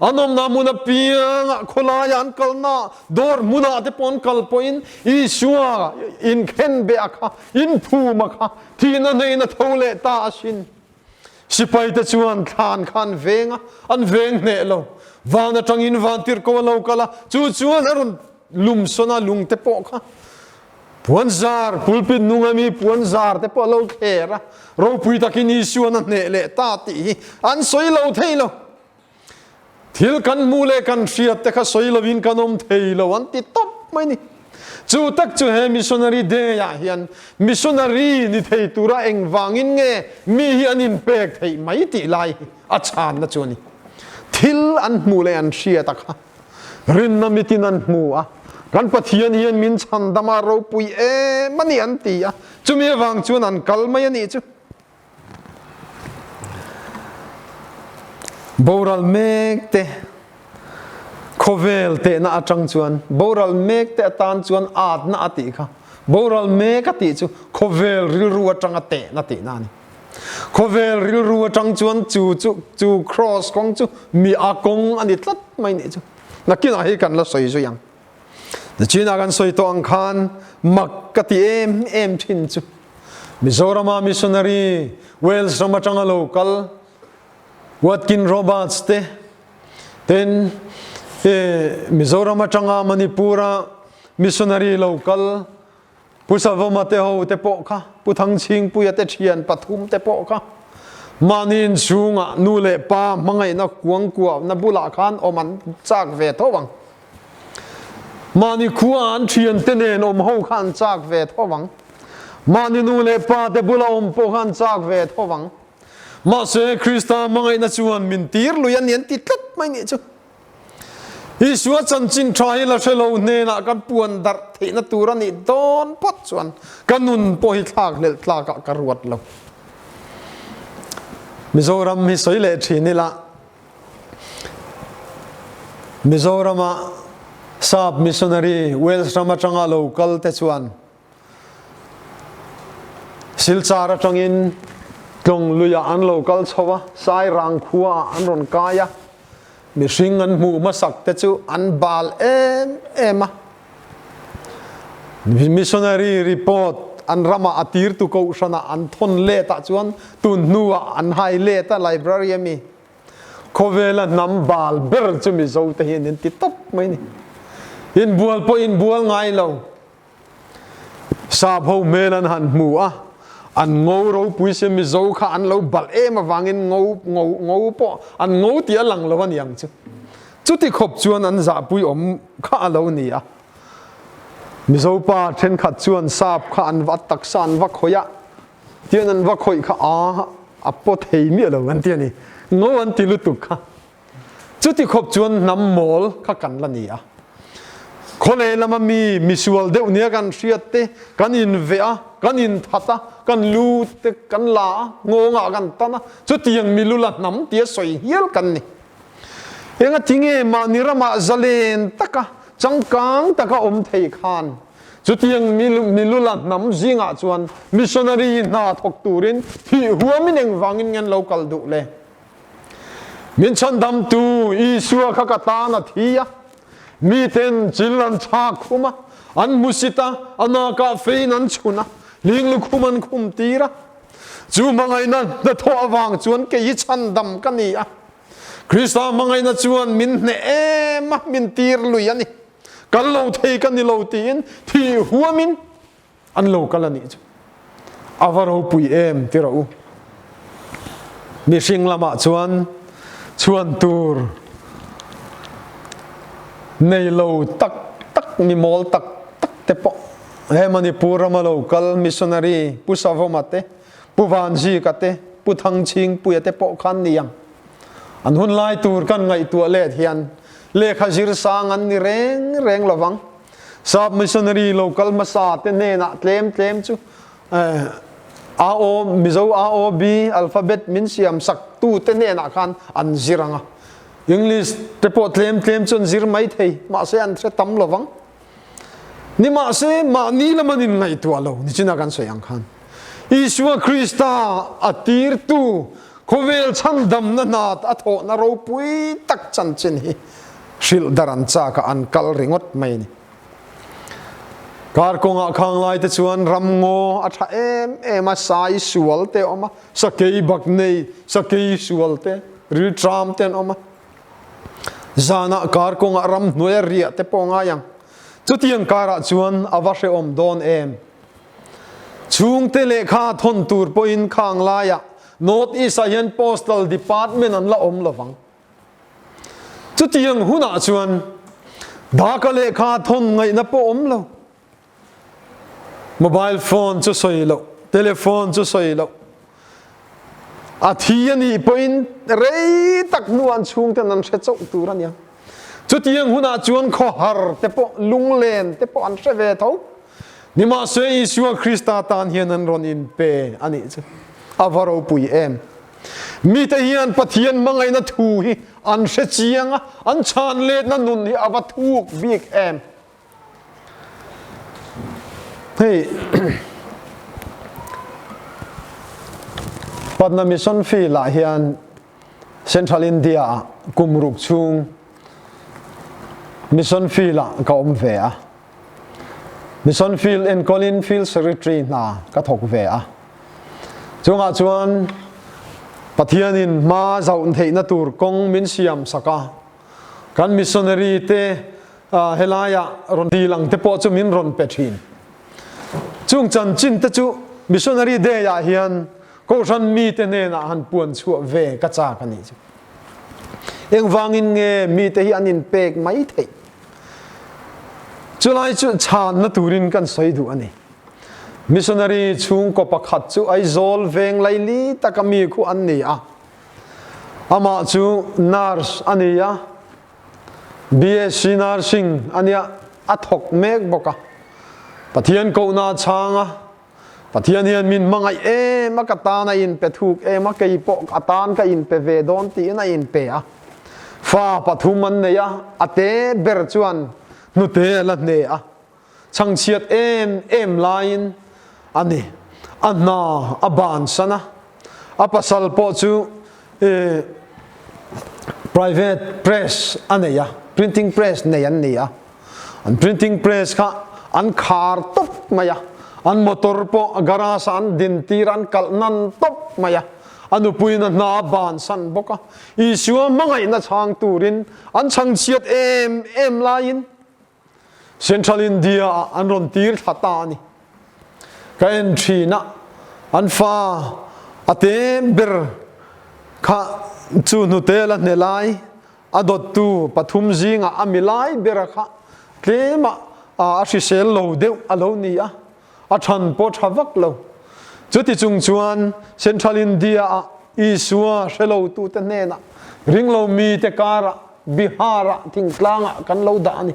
An awmna hmun apiangah khawlaia an kalna dawr hmunah te pawh an kal pawhin Isua inkhen beh a kha, inphum a kha, thihna hneiin a tho leh ta asin. Sipaite chuan thlan kha an veng a, an veng hneh lo. Van atangin vantirhko a lo kal a, chu chuan a rawn lumsawn a, lungte pawh kha Puanzar, pulpit nunga mi puanzar te pawh a lo thler a, ropui takin Isuan a hneh leh ta tih hi an sawi lo thei lo. Thil kan hmuh leh kan hriat te kha sawi lovin kan awm thei lo an ti tawp mai ni. Chu tak chu he Missionary Day ah hian missionary ni thei tura engvangin nge mi hi an inpek theih mai tih lai hi a chhanna chu a ni. Thil an hmuh leh an hriat a kha Rinna mitin an hmu a, kan Pathian hian min chhandam a ropui em a ni an ti a, chumi avang chuan an kal mai a nih chu. Boral mek te khawvel tehna atang chuan boral mek te atan chuan atna a tih kha boral mek a tih chu khawvel rilru atanga tehna tihna a ni. Khawvel rilru atang chuan chu chu chu cross kawng chu mi a kawng a ni tlat mai nih chu. Nakinah hi kan la sawi zui ang. Nichinah kan sawi tawh ang khan mak ka ti em em thin chu. Mizorama missionary Wales ram atanga lo kal Watkin Roberts te ten Mizoram atanga Manipura missionary lo kal Pu Savawma te ho te pawh kha, Pu Thangchhingpuia te thian pathum te pawh kha mahni inchhungah nu leh pa hmangaihna kuang kuahna bulah khan awm an chak ve tho ang. Mahni khua an thian te nen awm ho kha an chak ve tho ang. Mahni nu leh pa te bula awm pawh kha an chak ve tho ang. Mahse Krista hmangaihna chuan min tir lui a ni an ti tlat mai nih chu. Isua chanchin tha hi la hre lo hnenah kan puan darh theihna tur a nih dawn phawt chuan ka nun pawh hi thlak hlelh tlakah ka ruat lo. Mizoram hi sawi leh thin ila, Mizorama sap missionary Wales ram atanga lo kal te chuan Silchar atangin Tlawng luiah an lo kal chho a, Sairang khuaah an rawn kai a. Mihring an hmuh hmasak te chu an bal em em a. Missionary report an ramah a tirtu kohhranah an thawn let ah chuan tun hnuah an hai let a library a mi. Khawvela hnam bal ber chu Mizo te hian in ti tawp mai ni. Inbual pawh inbual ngai lo. Sap ho hmel an han hmu a, an ngo ropui sia Mizo kha an lo balh em avangin ngo ngo ngo pawh an ngo tih a lang lo a ni ang chu. Chuti khawp chuan an zahpui awm kha a lo ni a. Mizo pa thenkhat chuan sap kha an va taksa an va khawih a, tian an va khawih kha a a paw thei miah lo an ti a ni. Ngo an ti lutuk kha. Chuti khawp chuan hnam mawl kha kan la ni a. Khawleh lama mi misual deuh nia kan hriat te, kan inveh a, kan inthat a, kan lu te kan la a, nghawngah kan tan a, chutiang milu la hnam tia sawi hial kan ni. Enga tinge mahni ramah zalen taka, changkang taka awm thei khan chutiang milu la hnam zingah chuan missionary hna thawk turin thih huamin engvangin nge an lo kal duh le? Min chhandamtu Isua kha ka tan a thi a, miten chil an thlak khum a, an hmusit a, a nakah fein an chhun a, hling lukhum an khum tir a. Chu hmangaihna hnathawh avang chuan kei hi chhandam ka ni a. Krista hmangaihna chuan min hneh em a, min tir lui a ni. Kal lo thei ka ni lo tiin thih huamin An lo kal a nih chu a va ropui em ti rawh u. Mihring lamah chuan chhuan tur nei lo tak tak mi mawl tak tak te pawh he Manipur rama lo kal missionary Pu Savawma te, Pu Vanzika te, Pu Thangchhingpuia te pawh khan ni ang. An hun lai tur kan ngaihtuah let hian lehkha zir sang an ni reng reng lovang. Sap missionary lo kal hmasa te hnenah tlem tlem chu A O Mizo A O B alphabet min siam sak tu te hnenah khan an zir ang a. English te pawh tlem tlem chu an zir mai thei mahse an hre tam lovang. Nimahse mahni lam an inngaihtuah lo nichina kan sawi ang khan Isua Krista a tirtu khawvel chhandamna hna a thawhna ropui tak chanchin hi hrilh dar an chak a, an kal ringawt mai a ni. Kar kawngah khang lai te chuan ram ngaw a tha em em a, sai sual te a awm a, sakei bak nei, sakei sual te, ril tram te an awm a. Zanah kar kawngah ram hnuai a riah te pawh a ngai ang. Chutiang karah chuan a va hrehawm dawn em? Chhungte lehkha thawn tur pawhin khang laiah North East ah hian Postal Department an la awm lovang. Chutiang hunah chuan Dhaka lehkha thawn ngaihna pawh awm lo. Mobile phone chu sawi loh, telephone chu sawi loh. A thi a nih pawhin rei tak hnuah an chhungten an hre chauh tur a nia. Chutiang hunah chuan khawhar te pawh, lunglen te pawh an hre ve tho. Nimahse Isua Krista tan hian an rawn inpe a nih chu a va ropui em! Mite hian Pathian hmangaihna thu hi an hre chiang a, an chhan letna nun hi a va thuk bik em! Hei Patna Mission Field ah hian Central India ah kum ruk chhung Mission Field ah ka awm ve a. Mission Field enkawlin Field Secretary hna ka thawk ve a. Chungah chuan Pathianin hma zauh theihna tur kawng min siam sak a. Kan missionary te helaia rawn dil ang te pawh chu min rawn pe thin. Chung chanchin te chu Missionary Day ah hian Kohhran mite hnenah han puan chhuah ve ka chak a nih chu. Engvangin nge mite hi an inpek mai theih? Chulai chu chhanna turin kan sawi duh a ni. Missionary chhungkaw pakhat chu Aizawl veng laili taka mi khu an ni a. Amah chu nurse a ni a, BSc Nursing a nia, a thawk mek bawk a. Pathian kohna a chhang a, Pathian hian min hmangaih em a, ka tan a inpe thuk em a, kei pawh a tan ka inpe ve dawn tiin a inpe a. Fa pathum an nei a, a te ber chuan hnute a la hne a. Chhangchhiat em em laiin a ni. A hna a bansan a, a pasal pawh chu. Private press a nei a, printing press nei an ni a. An printing press kha an khar tawp mai a, an motor pawh garage ah an din tir a, an kalh nan tawp mai a. A nupuiin a hna a bansan bawk a. Isua hmangaihna chhang turin an chhangchhiat em em laiin Central India ah an rawn tir thla ta a ni. Ka en thin a, an fa a te ber kha chu hnute la hne lai, a dawttu pathum zingah a mi lai bera kha tlema a hrisel lo deuh a lo ni a, a than pawh tha vak lo. Chuti chung chuan Central India ah Isua hre lo tute hnenah ringlo mite karah Bihar ah thingtlangah kan lo dah a ni.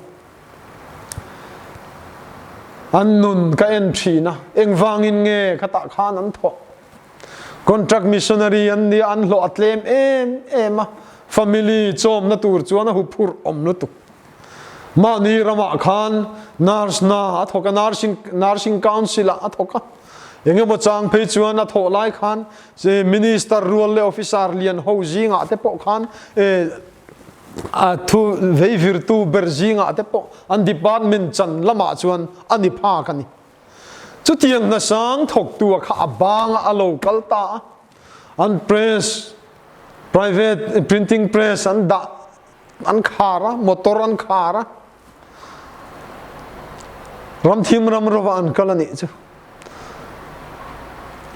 An nun ka en thin a, engvangin nge khatah khan an thawh? Contract missionary an nia, an hlawh a tlem em em a, family chawmna tur chuan a huphurh awm lutuk. Mahni ramah khan nurse hna a thawk a, nursing, nursing council ah a thawk a. Engemaw chang phei chuan a thawh lai khan minister rual leh officer lian ho zingah te pawh khan a thu veivirtu ber zingah te pawh an department chan lamah chuan a ni phak a ni. Chutiang hna sang thawktu a kha a banga a lo kal ta a, an press, private printing press an dah an khar a, motor an khar a, ramthim ram rova an kal a nih chu.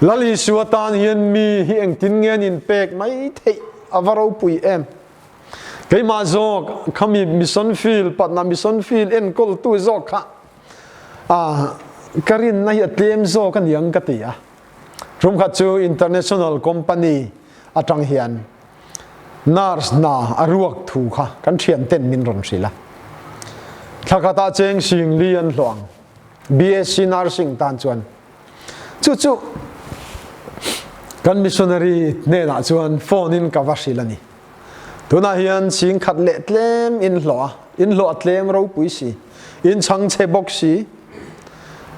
Lal Isua tan hian mi hi engtin nge an inpek mai theih a va ropui em. Keimah zawk khami mission field patna mission field enkawltu zawk kha a ka rinna hi a tlem zawk a niang ka ti a. Tumkhat chu international company atang hian nurse hna a ruak thu kha kan thian ten min rawn hrilh a. Thlakhatah cheng sing li an hlawh ang. BSc nursing tan chuan chu chu kan missionary hnenah chuan phone in ka va hrilh a ni. Tunah hian sing khat leh tlem in hlawh a, in hlawh a tlem ropui si, in chhang chhe bawk si,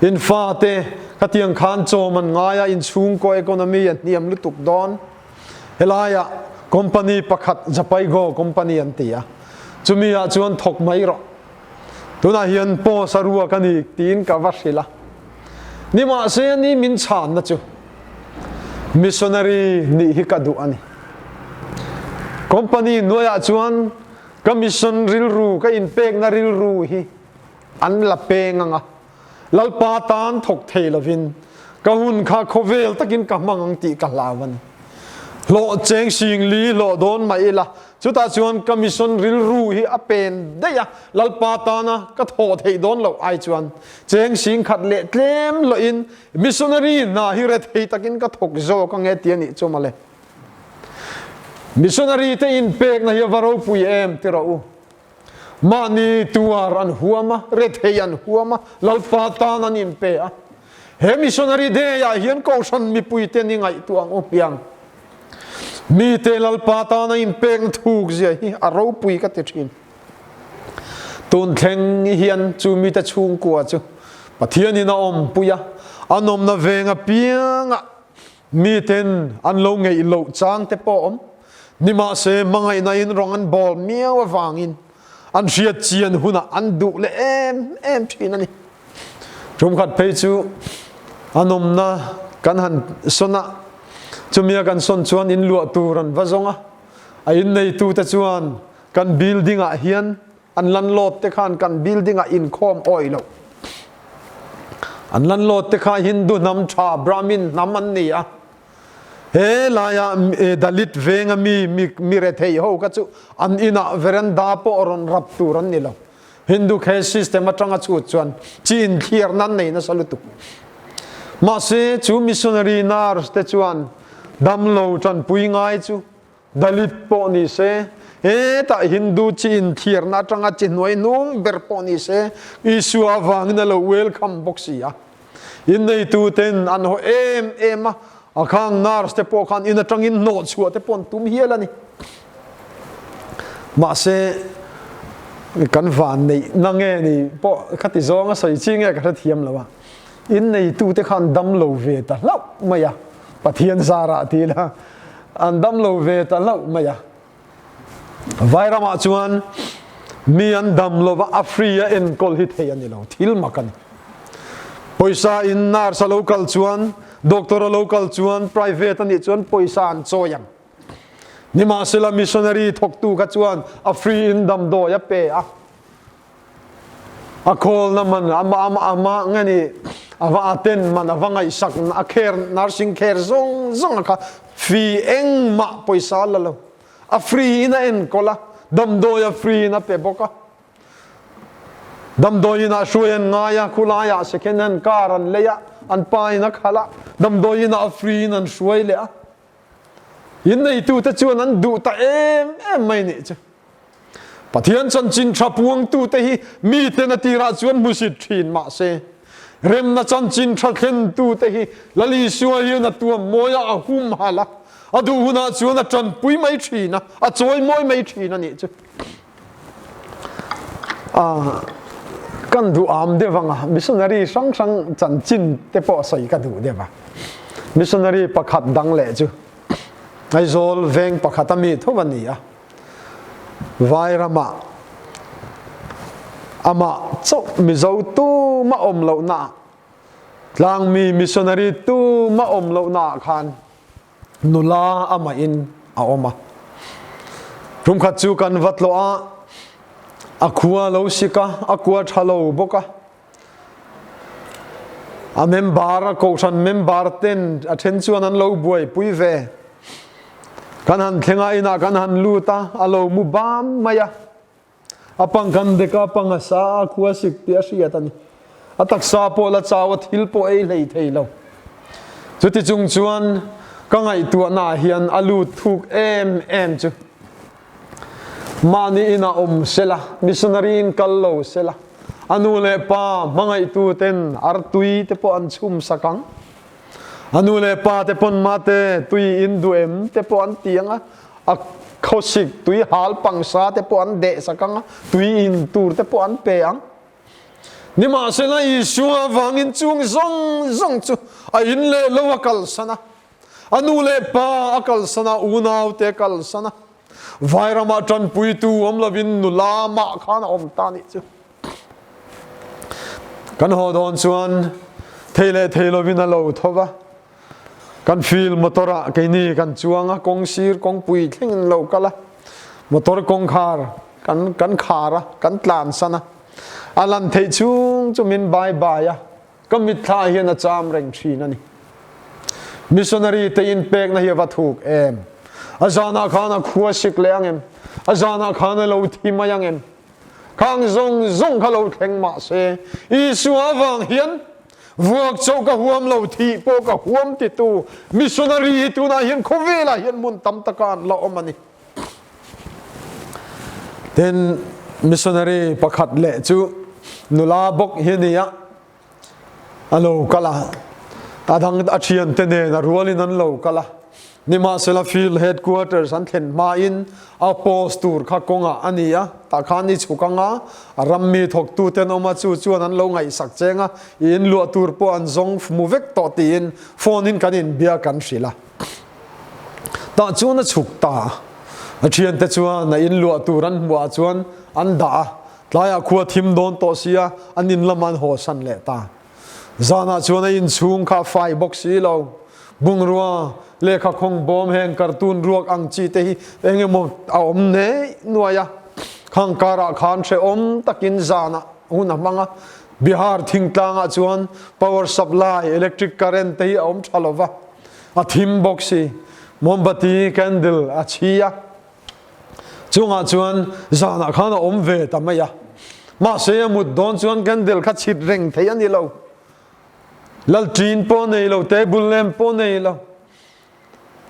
in fate khatiang khan chawm an ngai a, in chhungkaw economy a hniam lutuk dawn. Helaiah company pakhat Japaigo company an ti a, chumi ah chuan thawk mai rawh. Tunah hian post a ruak a ni tiin ka va hrilh a. Nimahse ni min chhanna chu missionary nih hi ka duh a ni. Company hnuaiah chuan ka mission rilru, ka inpekna rilru hi an la peng ang a. Lalpa tan thawk thei lovin ka hun kha khawvel takin ka hmang ang tih ka hlau a ni. Hlawh cheng sing li hlawh dawn mah ila, chutah chuan ka mission rilru hi a pen daih a, Lalpa tana ka thawh theih dawn loh ai chuan cheng sing khat leh tlem lohin missionary hna hi rethei takin ka thawk zawk ang e ti a nih chu mawle. Missionary te inpekna hi a va ropui em ti rawh u. Mahni tuar an huam a, rethei an huam a, Lalpa tan an inpe a. He Missionary Day ah hian Kohhran mipuite ni ngaihtuah ang u hmiang. Mite Lalpa tana inpekna thuk zia hi a ropui ka ti thin. Tun thleng hian chu mite chhungkua chu Pathianin a awmpui a, an awmna veng apiangah Miten an lo ngeih loh chang te pawh awm. Nimahse, hmangaihna in rawng an bawl miau avangin an hriat chian hunah an duh leh em em thin a ni. Tumkhat phei chu an awmna kan han sawn a, chumia kan sawn chuan in luah tur an va zawng a, a inneitu te chuan kan building ah hian An landlord te khan kan building ah inkhawm awih loh. An landlord te kha Hindu hnam tha Brahmin hnam an ni a. He laia Dalit venga mi mi rethei ho kha chu an inah veranda pawh rawn rap tur an ni lo. Hindu caste system atanga chhut chuan chi inthliarna an nei nasa lutuk. Mahse chu missionary nurse te chuan damlo tanpui ngai chu Dalit pawh ni se, hetah Hindu chi inthiarna atanga chi hnuai hnung ber pawh ni se, Isua avangin a lo welcome bawk si a. Inneitu ten an haw em em a, a khang nurse te pawh khan in atangin hnawh chhuah te pawh an tum hial a ni. Mahse, kan van neih na nge ni pawh khati zawnga sawi chi nge ka hrethiam lo a. Inneitu te khan dam lo ve ta hlauh mai a, Pathian zarah ti ila an dam lo ve ta hlauh mai a. Vairamah chuan mi an dam lova a free a enkawl hi thei a ni lo, thil mak a ni. Pawisa in nurse a lo kal chuan, doctor a lo kal chuan private a nih chuan pawisa an chawi ang. Nimahsela missionary thawktu kha chuan a free in damdawi a pe a. A khawlna man ama ama ama nge ni a va attend man a va ngaihsak a care nursing care zawng zawng a kha fee engmah pawisa a la lo. A free in a enkawl a, damdawi a free in a pe bawk a. Damdawi inah hruai an ngai a, khulaiah second hand car an lei a, an pa in a khalh a, damdawi inah a free in an hruai leh a. Inneitute chuan an duh ta em em mai nih chu. Pathian chanchin tha puangtute hi miten a tirah chuan hmusit thin mah se, remna chanchin tha thlentute hi Lal Isua hian a tuam mawi a, a humhalh a, a duh hunah chuan a tanpui mai thin a, a chawi mawi mai thin a nih chu. Ah, kan duh am deuh ang a, missionary hrang hrang chanchin te pawh sawi ka duh deuh a. Missionary pakhat dang leh chu Aizawl veng pakhat a mi tho a ni a. Vai ramah amah chauh Mizo tuma awm lohna tlangmi missionary tuma awm lohna khan nula amah in a awm a. Tum khat chu kan va tlawh a, a khua lo sik a, a kua tha lo bawk a. A member, a kohhran member ten a then chuan an lo buaipui ve. Kan han thleng a, inah kan han lut a, a lo mu bam mai a. A pang kan dek a, pang a sa a, khua sik tih a hriat a ni. A taksa pawh la chau a, thil pawh ei hlei thei lo. Chuti chung chuan ka ngaihtuahna ah hian a lut thuk em em chu. Mahni inah awm sela, missionary in kal lo sela, a nu leh pa hmangaihtu ten artui te pawh an chhum sak ang. A nu leh pa te pawn mate tui in duh em te pawh an ti ang a, a khawsik tui hal pangsa te pawh an deh sak ang a, tui in tur te pawh an pe ang. Nimahsela Isua avangin chung zawng zawng chu a in leh lo a kalsan a, a nu leh pa a kalsan a, unau te a kalsan a, vairamah tanpuitu awm lovin nula mah khan a awm ta nih chu. Kan haw dawn chuan thei leh thei lovin a lo tho va, kan field motor ah keini kan chuang a, kawng sir kawngpui thleng in lo kal a, motor kawngkhar kan kan khar a, kan tlan san a, a lan theih chhung chu min bye bye a, ka mitthla hian a cham reng thin a ni. Missionary te inpekna hi a va thuk em? A zanah khan a khua sik leh ang em? A zanah khan a lo thi mai ang em? Khang zawng zawng kha lo thleng mah se, Isua avang hian vuak chauh ka huam lo, thih pawh ka huam titu missionary hi tunah hian khawvelah hian hmun tam taka an la awm a ni. Tin, missionary pakhat leh chu nula bawk hi a ni a, a lo kal a, a dang a thiante nen a rualin an lo kal a, nimahsela field headquarters an thlen hmain a post tur kha kawngah a ni a, tah khan i chhuk ang a, a rammi thawktute an awm a, chu chuan an lo ngaihsak cheng a, i inluah tur pawh an zawng mu vek tawh tiin phone in kan inbia kan hrilh a. Tah chuan a chhuk ta a, a thiante chuan a inluah tur an hmuhah chuan an dah a, Tlaiah khua thim dawn tawh sia, an in lamah an haw san leh ta. Zanah chuan a inchhung kha a fai bawk si lo. Bungrua, lehkha khawng bawm heng cartoon ruak ang chi te hi eng emaw a awm nei nuai a. Khang karah khan hrehawm takin zanah hun a hmang a. Bihar thingtlangah chuan power supply, electric current te hi a awm tha lo va, a thim bawk si. Mombati, candle, a chhi a. Chungah chuan zanah khan a awm ve ta mai a. Mahse a mut dawn chuan candle kha chhit reng thei a ni lo. Lalṭin pawh nei lo, table lamp pawh nei lo.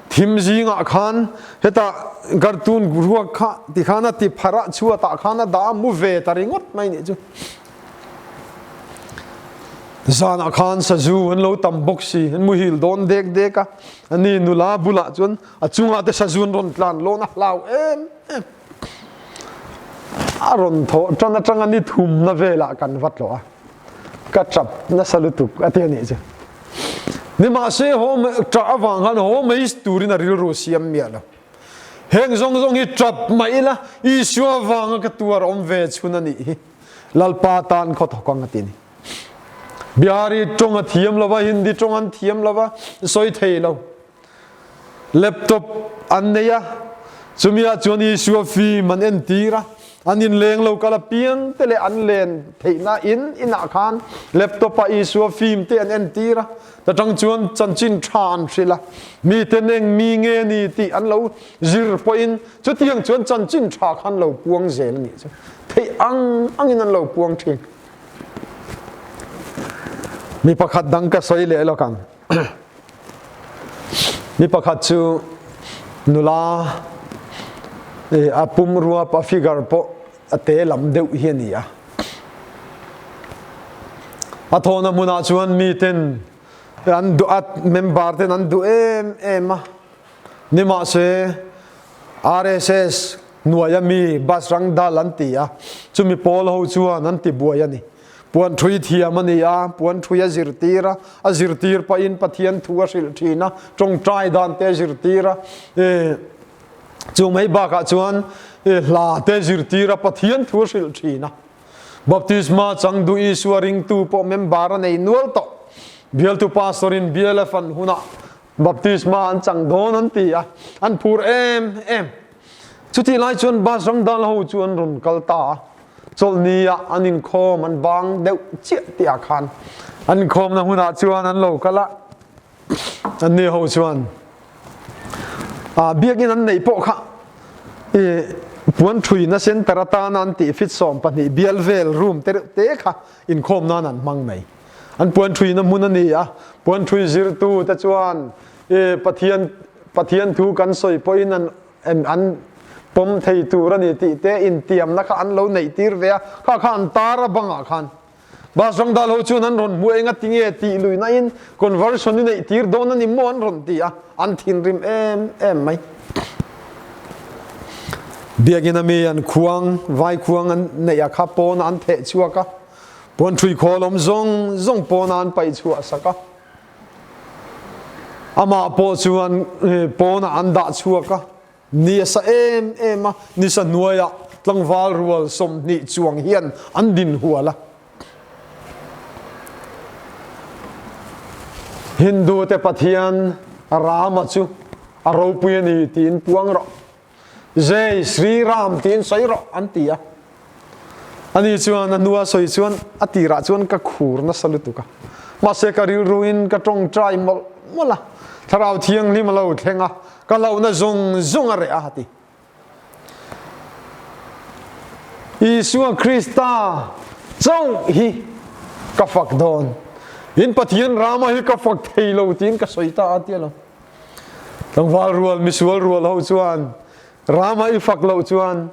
Thim zingah khan hetah cartoon ruak kha tikhan a ti pharh a, chhuatah khan a dah a, mu ve ta ringawt mai nih chu. Zanah khan sazu an lo tam bawk si, an muhil dawn dek dek a, ani nula bulah chuan A chungah te sazun rawn tlan lawn a hlau em em. A rawn thawh tan atanga ni thumna velah kan va tlawh a, ka tap nasa lutuk a ti a nih chu. Nimahse haw ṭah avang khan haw mai turin a rilru siam miah lo. Heng zawng zawng hi tap mah ila Isua vanga ka tuar awm ve chhun a nih hi. Lalpa tan khaw thawk ang a ti ni. Bihari tawng a thiam lova, Hindi tawng an thiam lova, sawi thei lo. Laptop an nei a, chumi ah chuan Isua film an entir a, an inleng lo kal apiang te leh an len theihna in inah khan laptop ah Isua film te an entir a, ta tang chuan chanchin tha an hrilh a, miten eng mi nge ni tih an lo zir pawhin chutiang chuan chanchin tha kha an lo puang zel a nih chu. Theih ang angin an lo puang thin. Mi pakhat dang ka sawi leh lawk ang. Mi pakhat chu nula a pumrua a figure pawh a te lam deuh hi a ni a. A thawhna hmunah chuan miten an duh a, member ten an duh em em a. Nimahse RSS hnuaia mi Bajrang Dal an ti a, chumi pawl ho chuan an ti buai a ni. Puan thui thiam a ni a, puan thui a zirtir a, a zirtir pahin Pathian thu a hrilh thin a, tawngtai dan te a zirtir a, chu mai bakah chuan hla te a zirtir a, Pathian thu a hrilh thin a. Baptisma chang duh Isua ringtu pawh member a nei nual tawh. Bialtu pastor in bial a fan hunah Baptisma an chang dawn an ti a, an phur em em. Chutih lai chuan bus ram dal ho chu an rawn kal ta a, chawlhni ah an inkhawm an bang deuh chiah tih ah khan an inkhawmna hunah chuan an lo kal a, an ni ho chuan ah biakinn an neih pawh kha i puan thuina center atana an tih fit 12 bial vel room te reuh te kha inkhawm nan an hmang mai. An puan ṭhuina hmun a ni a, puan ṭhui zirtute chuan Pathian Pathian thu kan sawi pawhin an an pawm thei tur a ni tih te intiamna kha an lo neih tir ve a, kha kha an tar a bangah khan Bus Rangdal ho chuan an rawn hmu enga tinge tih luihna in conversion i neih tir dawn a ni maw an rawn ti a, an thinrim em em mai. Biakinn a mi an khuang, vai khuang an neih a kha pawnah an theh chhuak a. Puanṭhui khawl awm zawng zawng pawnah an paih chhuah sak a, amah pawh chuan pawnah an dah chhuak a, ni a sa em em a, nisa hnuaiah tlangval rual 20 chuang hian an din hual a. Hindu te Pathian Rama chu a ropui a ni tiin puang rawh. Jai Shri Ram tiin sawi rawh an ti a. Ani chuan a hnua sawi chuan a tirah chuan ka khur nasa lutuk a. Mahse ka rilruin ka tawngtai mawlh mawlh a, Thlarau Thianghlim a lo thleng a, ka hlauhna zawng zawng a reh a, a ti. Isua Krista chauh hi ka fak dawn. In Pathian Rama hi ka fak thei lo tiin ka sawi ta a ti a lo. Tlangval rual misual rual ho chuan Rama i fak loh chuan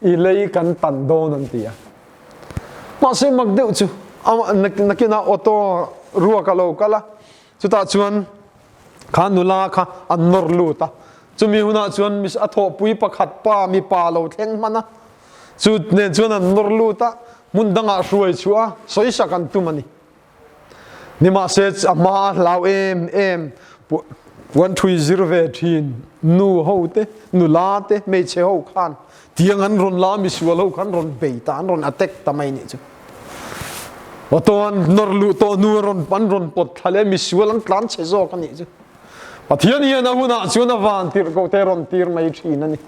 i lei kan tan dawn an ti a. Mahse mak deuh chu nakinah auto ruak a lo kal a, chutah chuan kha nula kha an nawr lut a. Chumi hunah chuan a thawhpui pakhat pa mipa lo thleng hman a, chu nen chuan an nawr lut a, hmun dangah hruai chhuah a, sawisak an tum a ni. Nimahse a hma a hlau em em puan thui zir ve thin nu ho te, nula te, hmeichhe ho khan tiang an rawn la misual ho khan rawn bei ta, an rawn attack ta mai nih chu. Auto an nawr luh tawh hnu an rawn an rawn pawt thla leh misual an tlan chhe zawk a nih chu. Pathian hian a hunah chuan a van tirh ko te rawn tir mai thin a ni.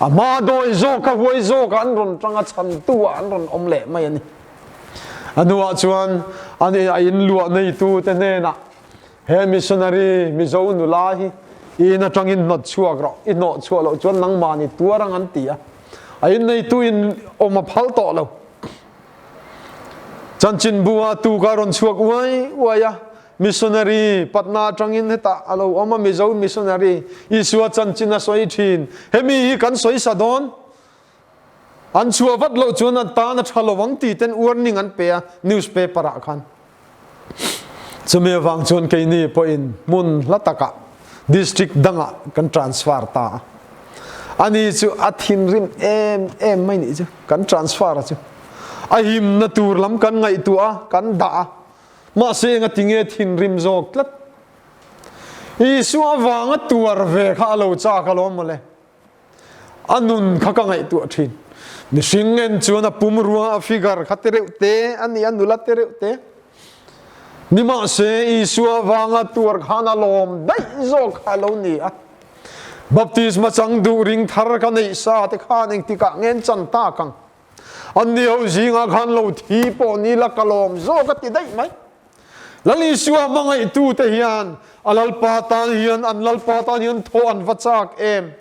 A hma dawi zawk a huai zawk ah an rawn tang a chhantu ah an rawn awm leh mai a ni. A hnuah chuan an a in luah neitu te hnenah he missionary Mizo nula hi i in atangin hnawt chhuak rawh, i hnawh chhuah loh chuan nangmah ni tuar ang an ti a. A in neitu in awm a phal tawh lo. Chanchinbu ah tuk a rawn chhuak uai uai a, missionary Patna atangin hetah a lo awm a, Mizo missionary Isua chanchin a sawi thin. Hemi hi kan sawi sa dawn. An chhuah vat loh chuan an tan a tha lo ang tih ten warning an pe a newspaper ah khan. Chumi avang chuan keini pawhin hmun hla takah district dangah kan transfer ta a. Ani chu a thinrim em em mai nih chu kan transfer a chu. A himna tur lam kan ngaihtuah a, kan dah a. Mahse enga tinge thinrim zawk tlat. Isua avanga tuar ve kha a lo chak alawm mawle. A nun kha ka ngaihtuah thin. Mihring en chuan a pumrua a figure kha te reuh te a ni a, nula te reuh te. Nimahse, Isua vanga tuar khan a lawm daih zawk kha a lo ni a. Baptisma chang duh ring thar ka neih sa te khan engtikah ngen chan tak ang? Anni ho zingah khan lo thi pawh ni la ka lawm zawk a ti daih mai. Lal Isua hmangaihtute hian a Lalpa tan hian an Lalpa tan hian thaw an va chak em?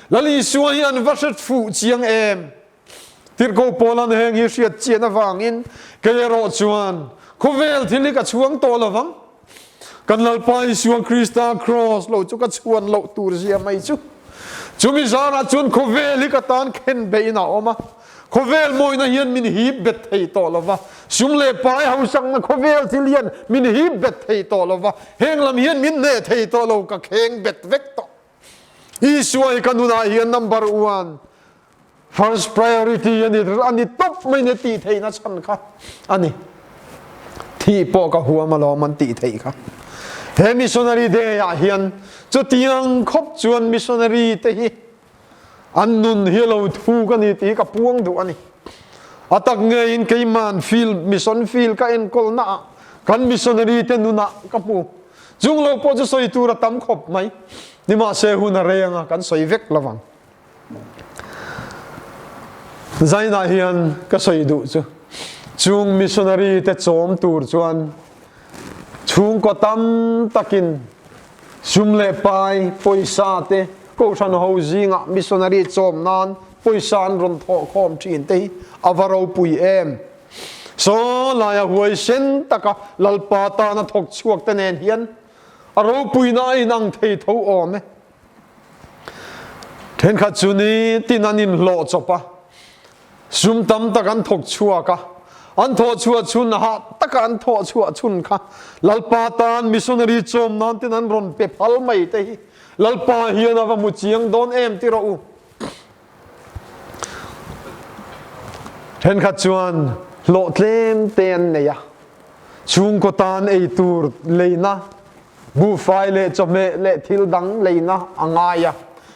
Lal Isua hi an va hret fuh chiang em? Tirhkoh Paula'n heng hi hriat chian avangin kei erawh chuan khawvel thil hi ka chhuang tawh lo vang. Kan Lalpa Isua Krista Kraws lo chu ka chhuan loh tur zia mai chu. Chumi zarah chuan khawvel hi ka tan khen beihin a awm a. Khawvel mawina hian min hip bet thei tawh lo va, sum leh pai hausakna khawvel thil hian min hip bet thei tawh lo va, heng lam hian min hneh thei tawh lo, ka kheng bet vek tawh. Isua hi ka nunah hian number one, first priority a ni, a ni tawp mai ni tih theihna chhan kha a ni. Thih pawh ka huam alawm an tih theih kha. He missionary day ah hian chutiang khawp chuan missionary te hi An nun hi a lo thuk a ni tih hi ka puang duh a ni. A tak ngeiin keiman field, mission field ka enkawl naah kan missionary te nunah ka hmu. Chung lo pawh chu sawi tur a tam khawp mai. Nimahse hun a reng a, kan sawi vek lo vang. Zainah hian ka sawi duh chu, chung missionary te chawm tur chuan chhungkaw tam takin Sum leh pai, pawisa te, Kohhran ho zingah missionary chawm nan pawisa an rawn thawh khawm thin te hi a va ropui em? Saw laia huaisen taka Lalpa tana thawk chhuak te nen hian a ropuina a inang thei tho awm e. Thenkhat chu nitin an inhlawh chawp a, Sum tam tak an thawk chhuak a, an thawh chhuah chhun hah taka an thawh chhuah chhun kha Lalpa tan missionary chawm nan ten an rawn pe phal mai te hi Lalpa hian a va hmu chiang dawn em ti rawh u. Thenkhat chuan hlawh tlem te an nei a, chhungkaw tan ei tur leina, buhfai leh chawhmeh leh thil dang leina a ngai a,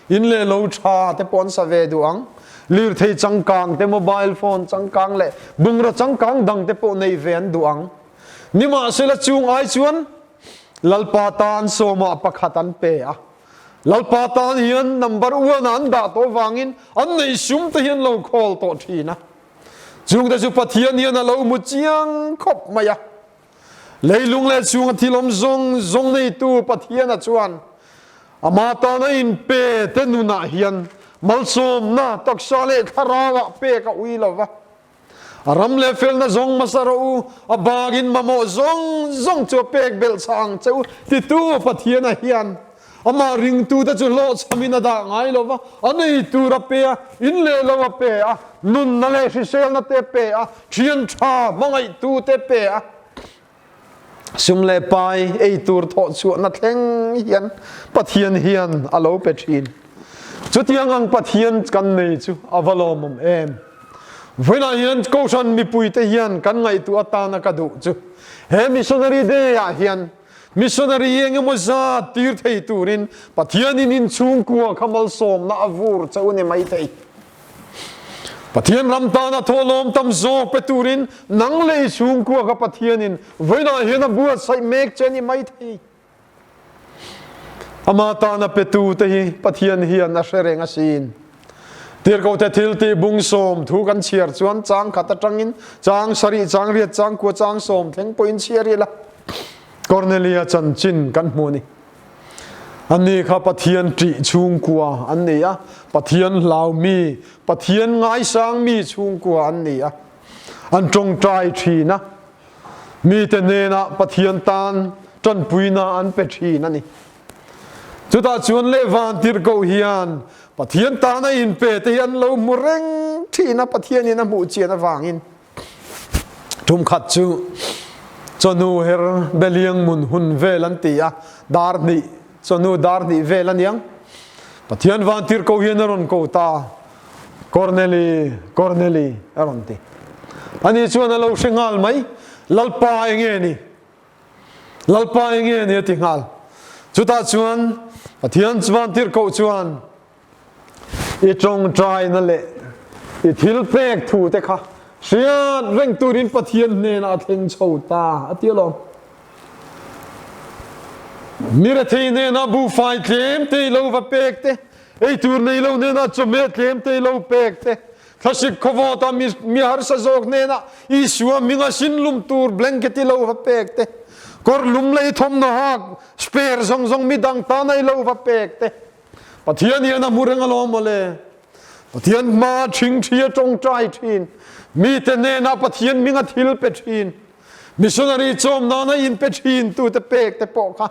in leh lo tha te pawh an sa ve duh ang. Lirthei changkang te, mobile phone changkang leh bungraw changkang dang te pawh nei ve an duh ang. Nimahsela chung ai chuan Lalpa tan sawmah pakhat an pe a. Lalpa tan hian number one ah an dah tawh vangin an neih sum te hian lo khawl tawh thin a. Chungte chu Pathian hian a lo hmu chiang khawp mai a. Leilung leh chhunga thil awm zawng zawng neitu Pathiana chuan ama tana inpe te nunah hian malsawmna taksa leh thlarauah pek a ui lo va. A ram leh felna zawng hmasa rawh u, a bagin mamawh zawng zawng chu a pek belh chah ang che u, titu Pathiana hian Amah ringtute chu hlawhchhamin a dah ngai lo va, a nei tur a pe a, in leh lo a pe a, nunna leh hriselna te a pe a, thian tha hmangaihtute a pe a. Sum leh pai ei tur thawh chhuahna thleng hian Pathian hian a lo pe thin. Chutiang ang Pathian kan nei chu a va lawmawm em! Vawiinah hian Kohhran mipuite hian kan ngaihtuah atana ka duh chu he Missionary Day-ah hian Missionary eng emaw zat tir thei turin Pathianin inchhungkua kha malsawmna a vur che u ni maithei. Pathian ram tana thawhlawm tam zawk pe turin nang leh i chhungkua kha Pathianin vawiinah hian a buatsaih mek che ni maithei. Ama tana petu te hi Pathian hian a hre reng asin. Tirhkohte thil tih bung sawm thu kan chhiar chuan chang khat atangin chang sarih, chang riat, chang kua, chang sawm thleng pawhin chhiar ila Cornelia chanchin kan hmu a ni. Ani kha Pathian ṭih chhungkua an ni a, Pathian hlau mi, Pathian ngaisang mi chhungkua an ni a. An ṭawngṭai ṭhin a, mite hnenah Pathian tan ṭanpuina an pe ṭhin a ni. Chutah chuan leh vantirhkoh hian Pathian tana inpe te hi an lo hmu reng thin a, Pathianin a hmuh chian avangin. Tum khat chu chawhnu her beliang mun hun vel an ti a, dar hnih, chawhnu dar hnih vel a niang. Pathian vantirhkoh hian a rawn ko ta, Korneli, Korneli a rawn ti. Ani chuan a lo hre nghal mai, Lalpa enge ni? Lalpa enge ni a ti nghal. Chutah chuan Pathian chuan tirhkoh chuan I tawngtaina leh i thilpek thu te kha hriat reng turin Pathian hnenah a thleng chho ta a ti alawm. Mi rethei hnenah buhfai tlem te i lo va pek te, eitur nei lo hnenah chawhmeh tlem te i lo pek te, thlasik khawvawta mi harsa zawk hnenah Isua hminga sinlum tur blanket i lo va pek te, kawr lum leh i thawmhnaw hak spare zawng zawng midang tana i lo va pek te, Pathian hian a hmu reng alawm mawle. Pathian hma ṭhingṭhi a ṭawngṭai ṭhin. Mite hnenah Pathian hming a thil pe ṭhin. Missionary chawm nana in pe ṭhin tute pek te pawh kha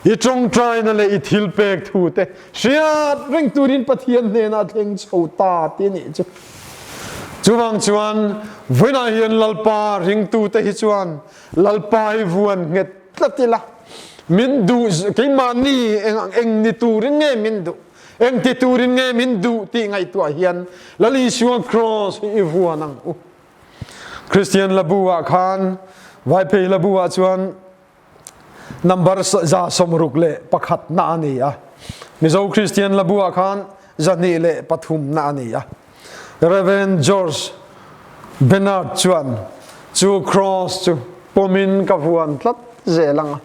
i ṭawngṭaina leh i thil pek thu te hriat reng turin Pathian hnenah a thleng chho ta ti a nih chu. Chuvang chuan vawiinah hian Lalpa ringtute hi chuan Lalpa hi vuan nghet tlat ila, min duh keimahni eng eng ni turin nge min duh, eng ti turin nge min duh tih ngaihtuah hian Lal Isua Kraws hi i vuan ang u. Kristian Labu ah khan Vaiphei Labu ah chuan number 161 na a ni a. Mizo Kristian Labu ah khan 203 na a ni a. Rev. George Bernard chuan chu Kraws chu pawmin ka vuan tlat zel ang a,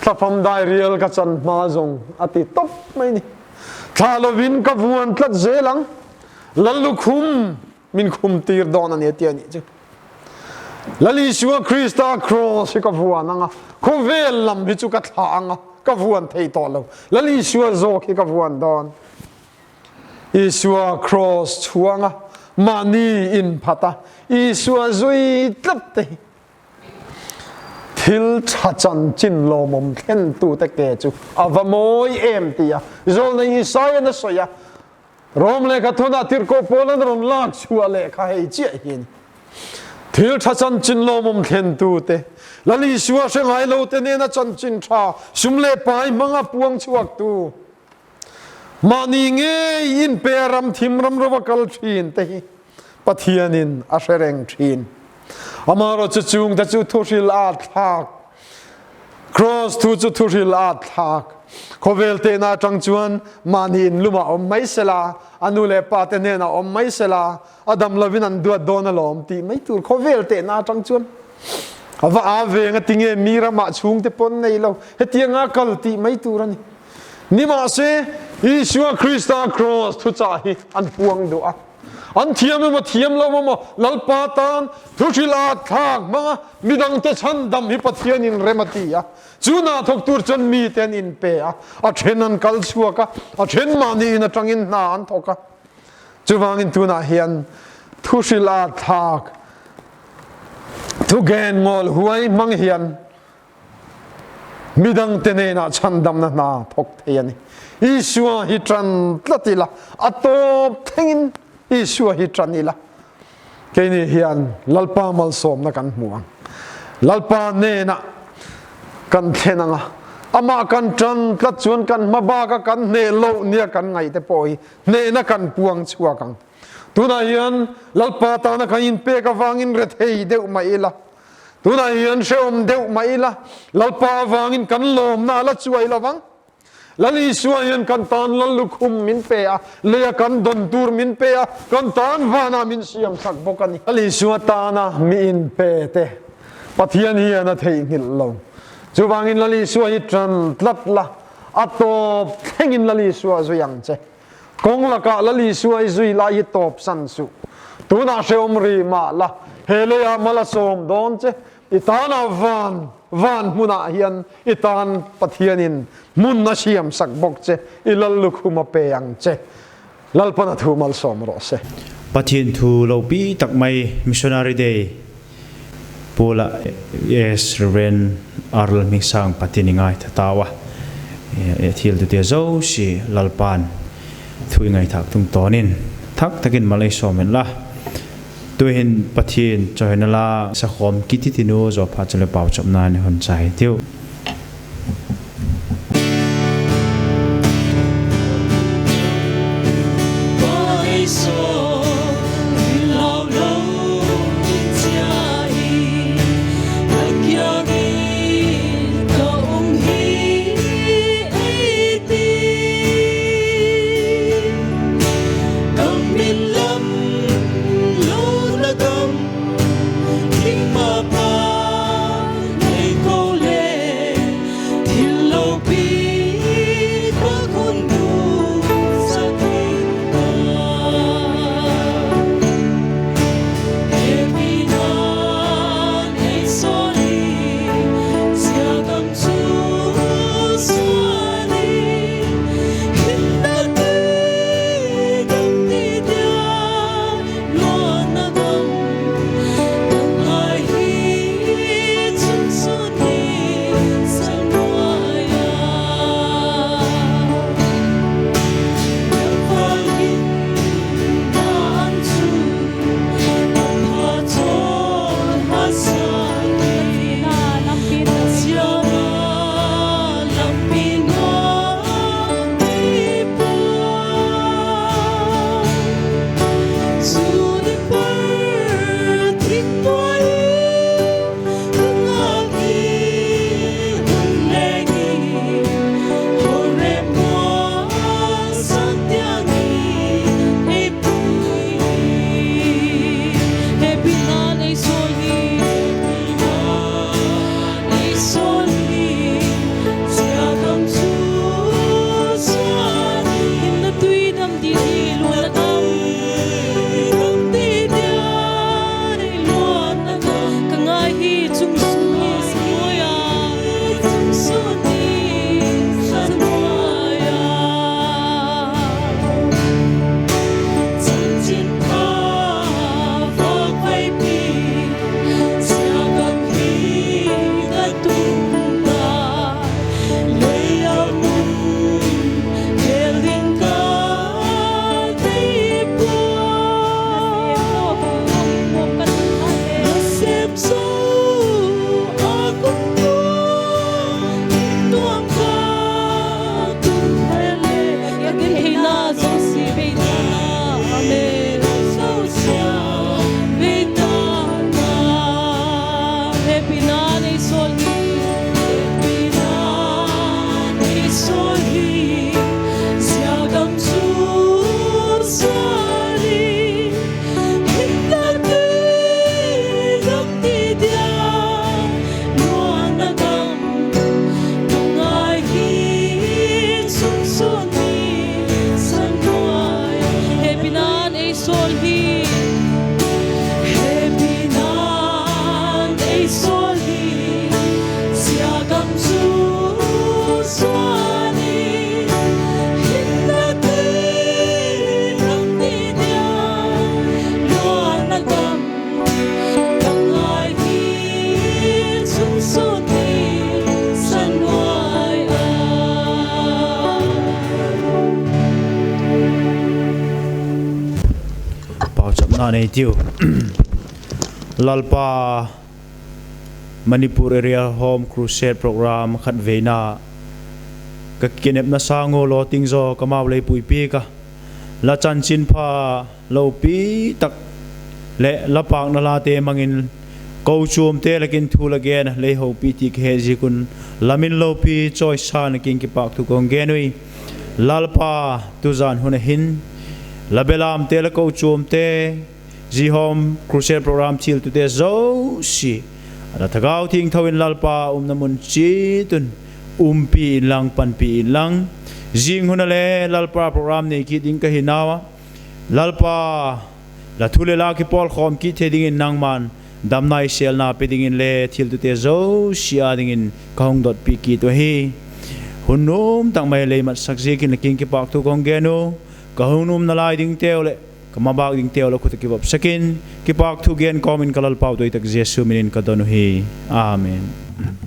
thlafam dairial ka chan hma zawng a ti tawp mai ni. Thla lovin ka vuan tlat zel ang, Lallukhum min khum tir dawn a ni a ti a nih chu. Lal Isua Krista Kraws hi ka vuan ang a, khawvel lam hi chu ka thlah ang a, ka vuan thei tawh lo. Lal Isua zawk hi ka vuan dawn. Isua Kraws chhuanga mahni inphat a, Isua zui tlat te hi thil tha chanchin lawmawm thlentute ke chu a va mawi em tia Zawlnei Isaiah-in a sawi a, Rom lehkha thunah Tirhkoh Paul-an rawn lak chhuah lehkha hei chiah hi a ni. Thil tha chanchin lawmawm thlentute, Lal Isua hre ngai lote nena chanchin tha sum leh pai hmanga puang chhuaktu, Mahni ngei inpe a ram thim ram rova kal thin te hi Pathianin a hre reng thin. Amaherawh chu chung te chu thuhril a thlak. Cross thu chu thuhril a thlak. Khawvel tehna atang chuan mahni in lumah awm mai sela, a nu leh pa te hnenah awm mai sela, a dam lovin an duat dawn alawm tih mai tur khawvel tehna atang chuan a va a veng a tinge mi ramah chhungte pawn nei lo hetianga kal tih mai tur a ni. Nimahse, Isua Krista Kraws thuchah hi an puang duh a. An thiam emaw thiam lo emaw Lalpa tan thuhrilh a thlak hmang a, midangte chhandam hi Pathianin rem a ti a. Chu hna thawk tur chuan mite an inpe a, a then an kal chhuak a, a then mahni in atangin hna an thawk a. Chuvangin tunah hian thuhrilh a thlak thugen ngawl huai hmang hian Midangte hnenah chhandamna hna thawk thei a ni. Isua hi tan tlat ila, a tawp thlengin Isua hi tan ila, keini hian Lalpa malsawmna kan hmu ang. Lalpa hnenah kan thlen ang a, amah kan tan tlat chuan kan hma baka kan hneh loh nia kan ngaihte pawh hi hnehna kan puang chhuak ang. Tunah hian Lalpa tana kan inpek avangin rethei deuh mah ila, Tunah hian hrehawm deuh mah ila, Lalpa avangin kan lawmna a la chuai lo vang. Lal Isua hian kan tan Lal lukhum min pe a, leia kan dawn tur min pe a, kan tan vanah min siamsak bawk a ni. Lal Isua tana mi inpe te Pathian hian a theihnghilh lo. Chuvangin Lal Isua hi tan tlat la, a tawp thlengin Lal Isua zui ang che. Kawng lakah Lal Isua i zui lai hi tawp san suh. Tunah hrehawm ri mah la, he leiah mal a sawm dawn che. I tanah van, van hmunah hian i tan Pathianin hmun a siam sak bawk che, i Lal lukhum a pe ang che. Lalpan a thu malsawm rawh se. Pathian thu lo pi tak mai Missionary Day Pawlah Yes Rev. Arl Hmingsang Pathian i ngaitha tau a, e thil tu tia zo si Lalpa'n thu i ngaithak tum tawnin thak takin mal ei sawm en la. Tuihin Pathian chawhena la sahawm ki ti tinu zawpha chule pau chawp nan i hun chai tiu. Na nei tiu Lalpa Manipur Area Home Crusade Program khat veina ka kinep na sango lo tingzo kamau lei pui pi ka la chan chin pha lo pi tak le la pak na la te mangin ko chum te lakin thu la gen lei ho pi ti khe ji kun lamin lo pi choi sa na king ki pak thu kong genui Lalpa tu zan hun hin labelam te la ko chum te ji home crusade program thil tu te zo si la thagau thing thawin Lalpa um namun chi tun umpi in lang pan pi in lang jing hun le Lalpa program nei ki ding ka hinawa Lalpa la thule la ki pol khom ki the ding in nangman damnai sel na pe ding in le thil tu te zo sia ding in kahong dot pi ki to hi hunum tang mai le mat sakji kin king ki pak tu kong genu kahunum na lai ding teu le kamabak ding teu lo khut ki bop sakin ki pak thu gen komin kalal pau toi tak Jesu minin kadonu hi. Amen.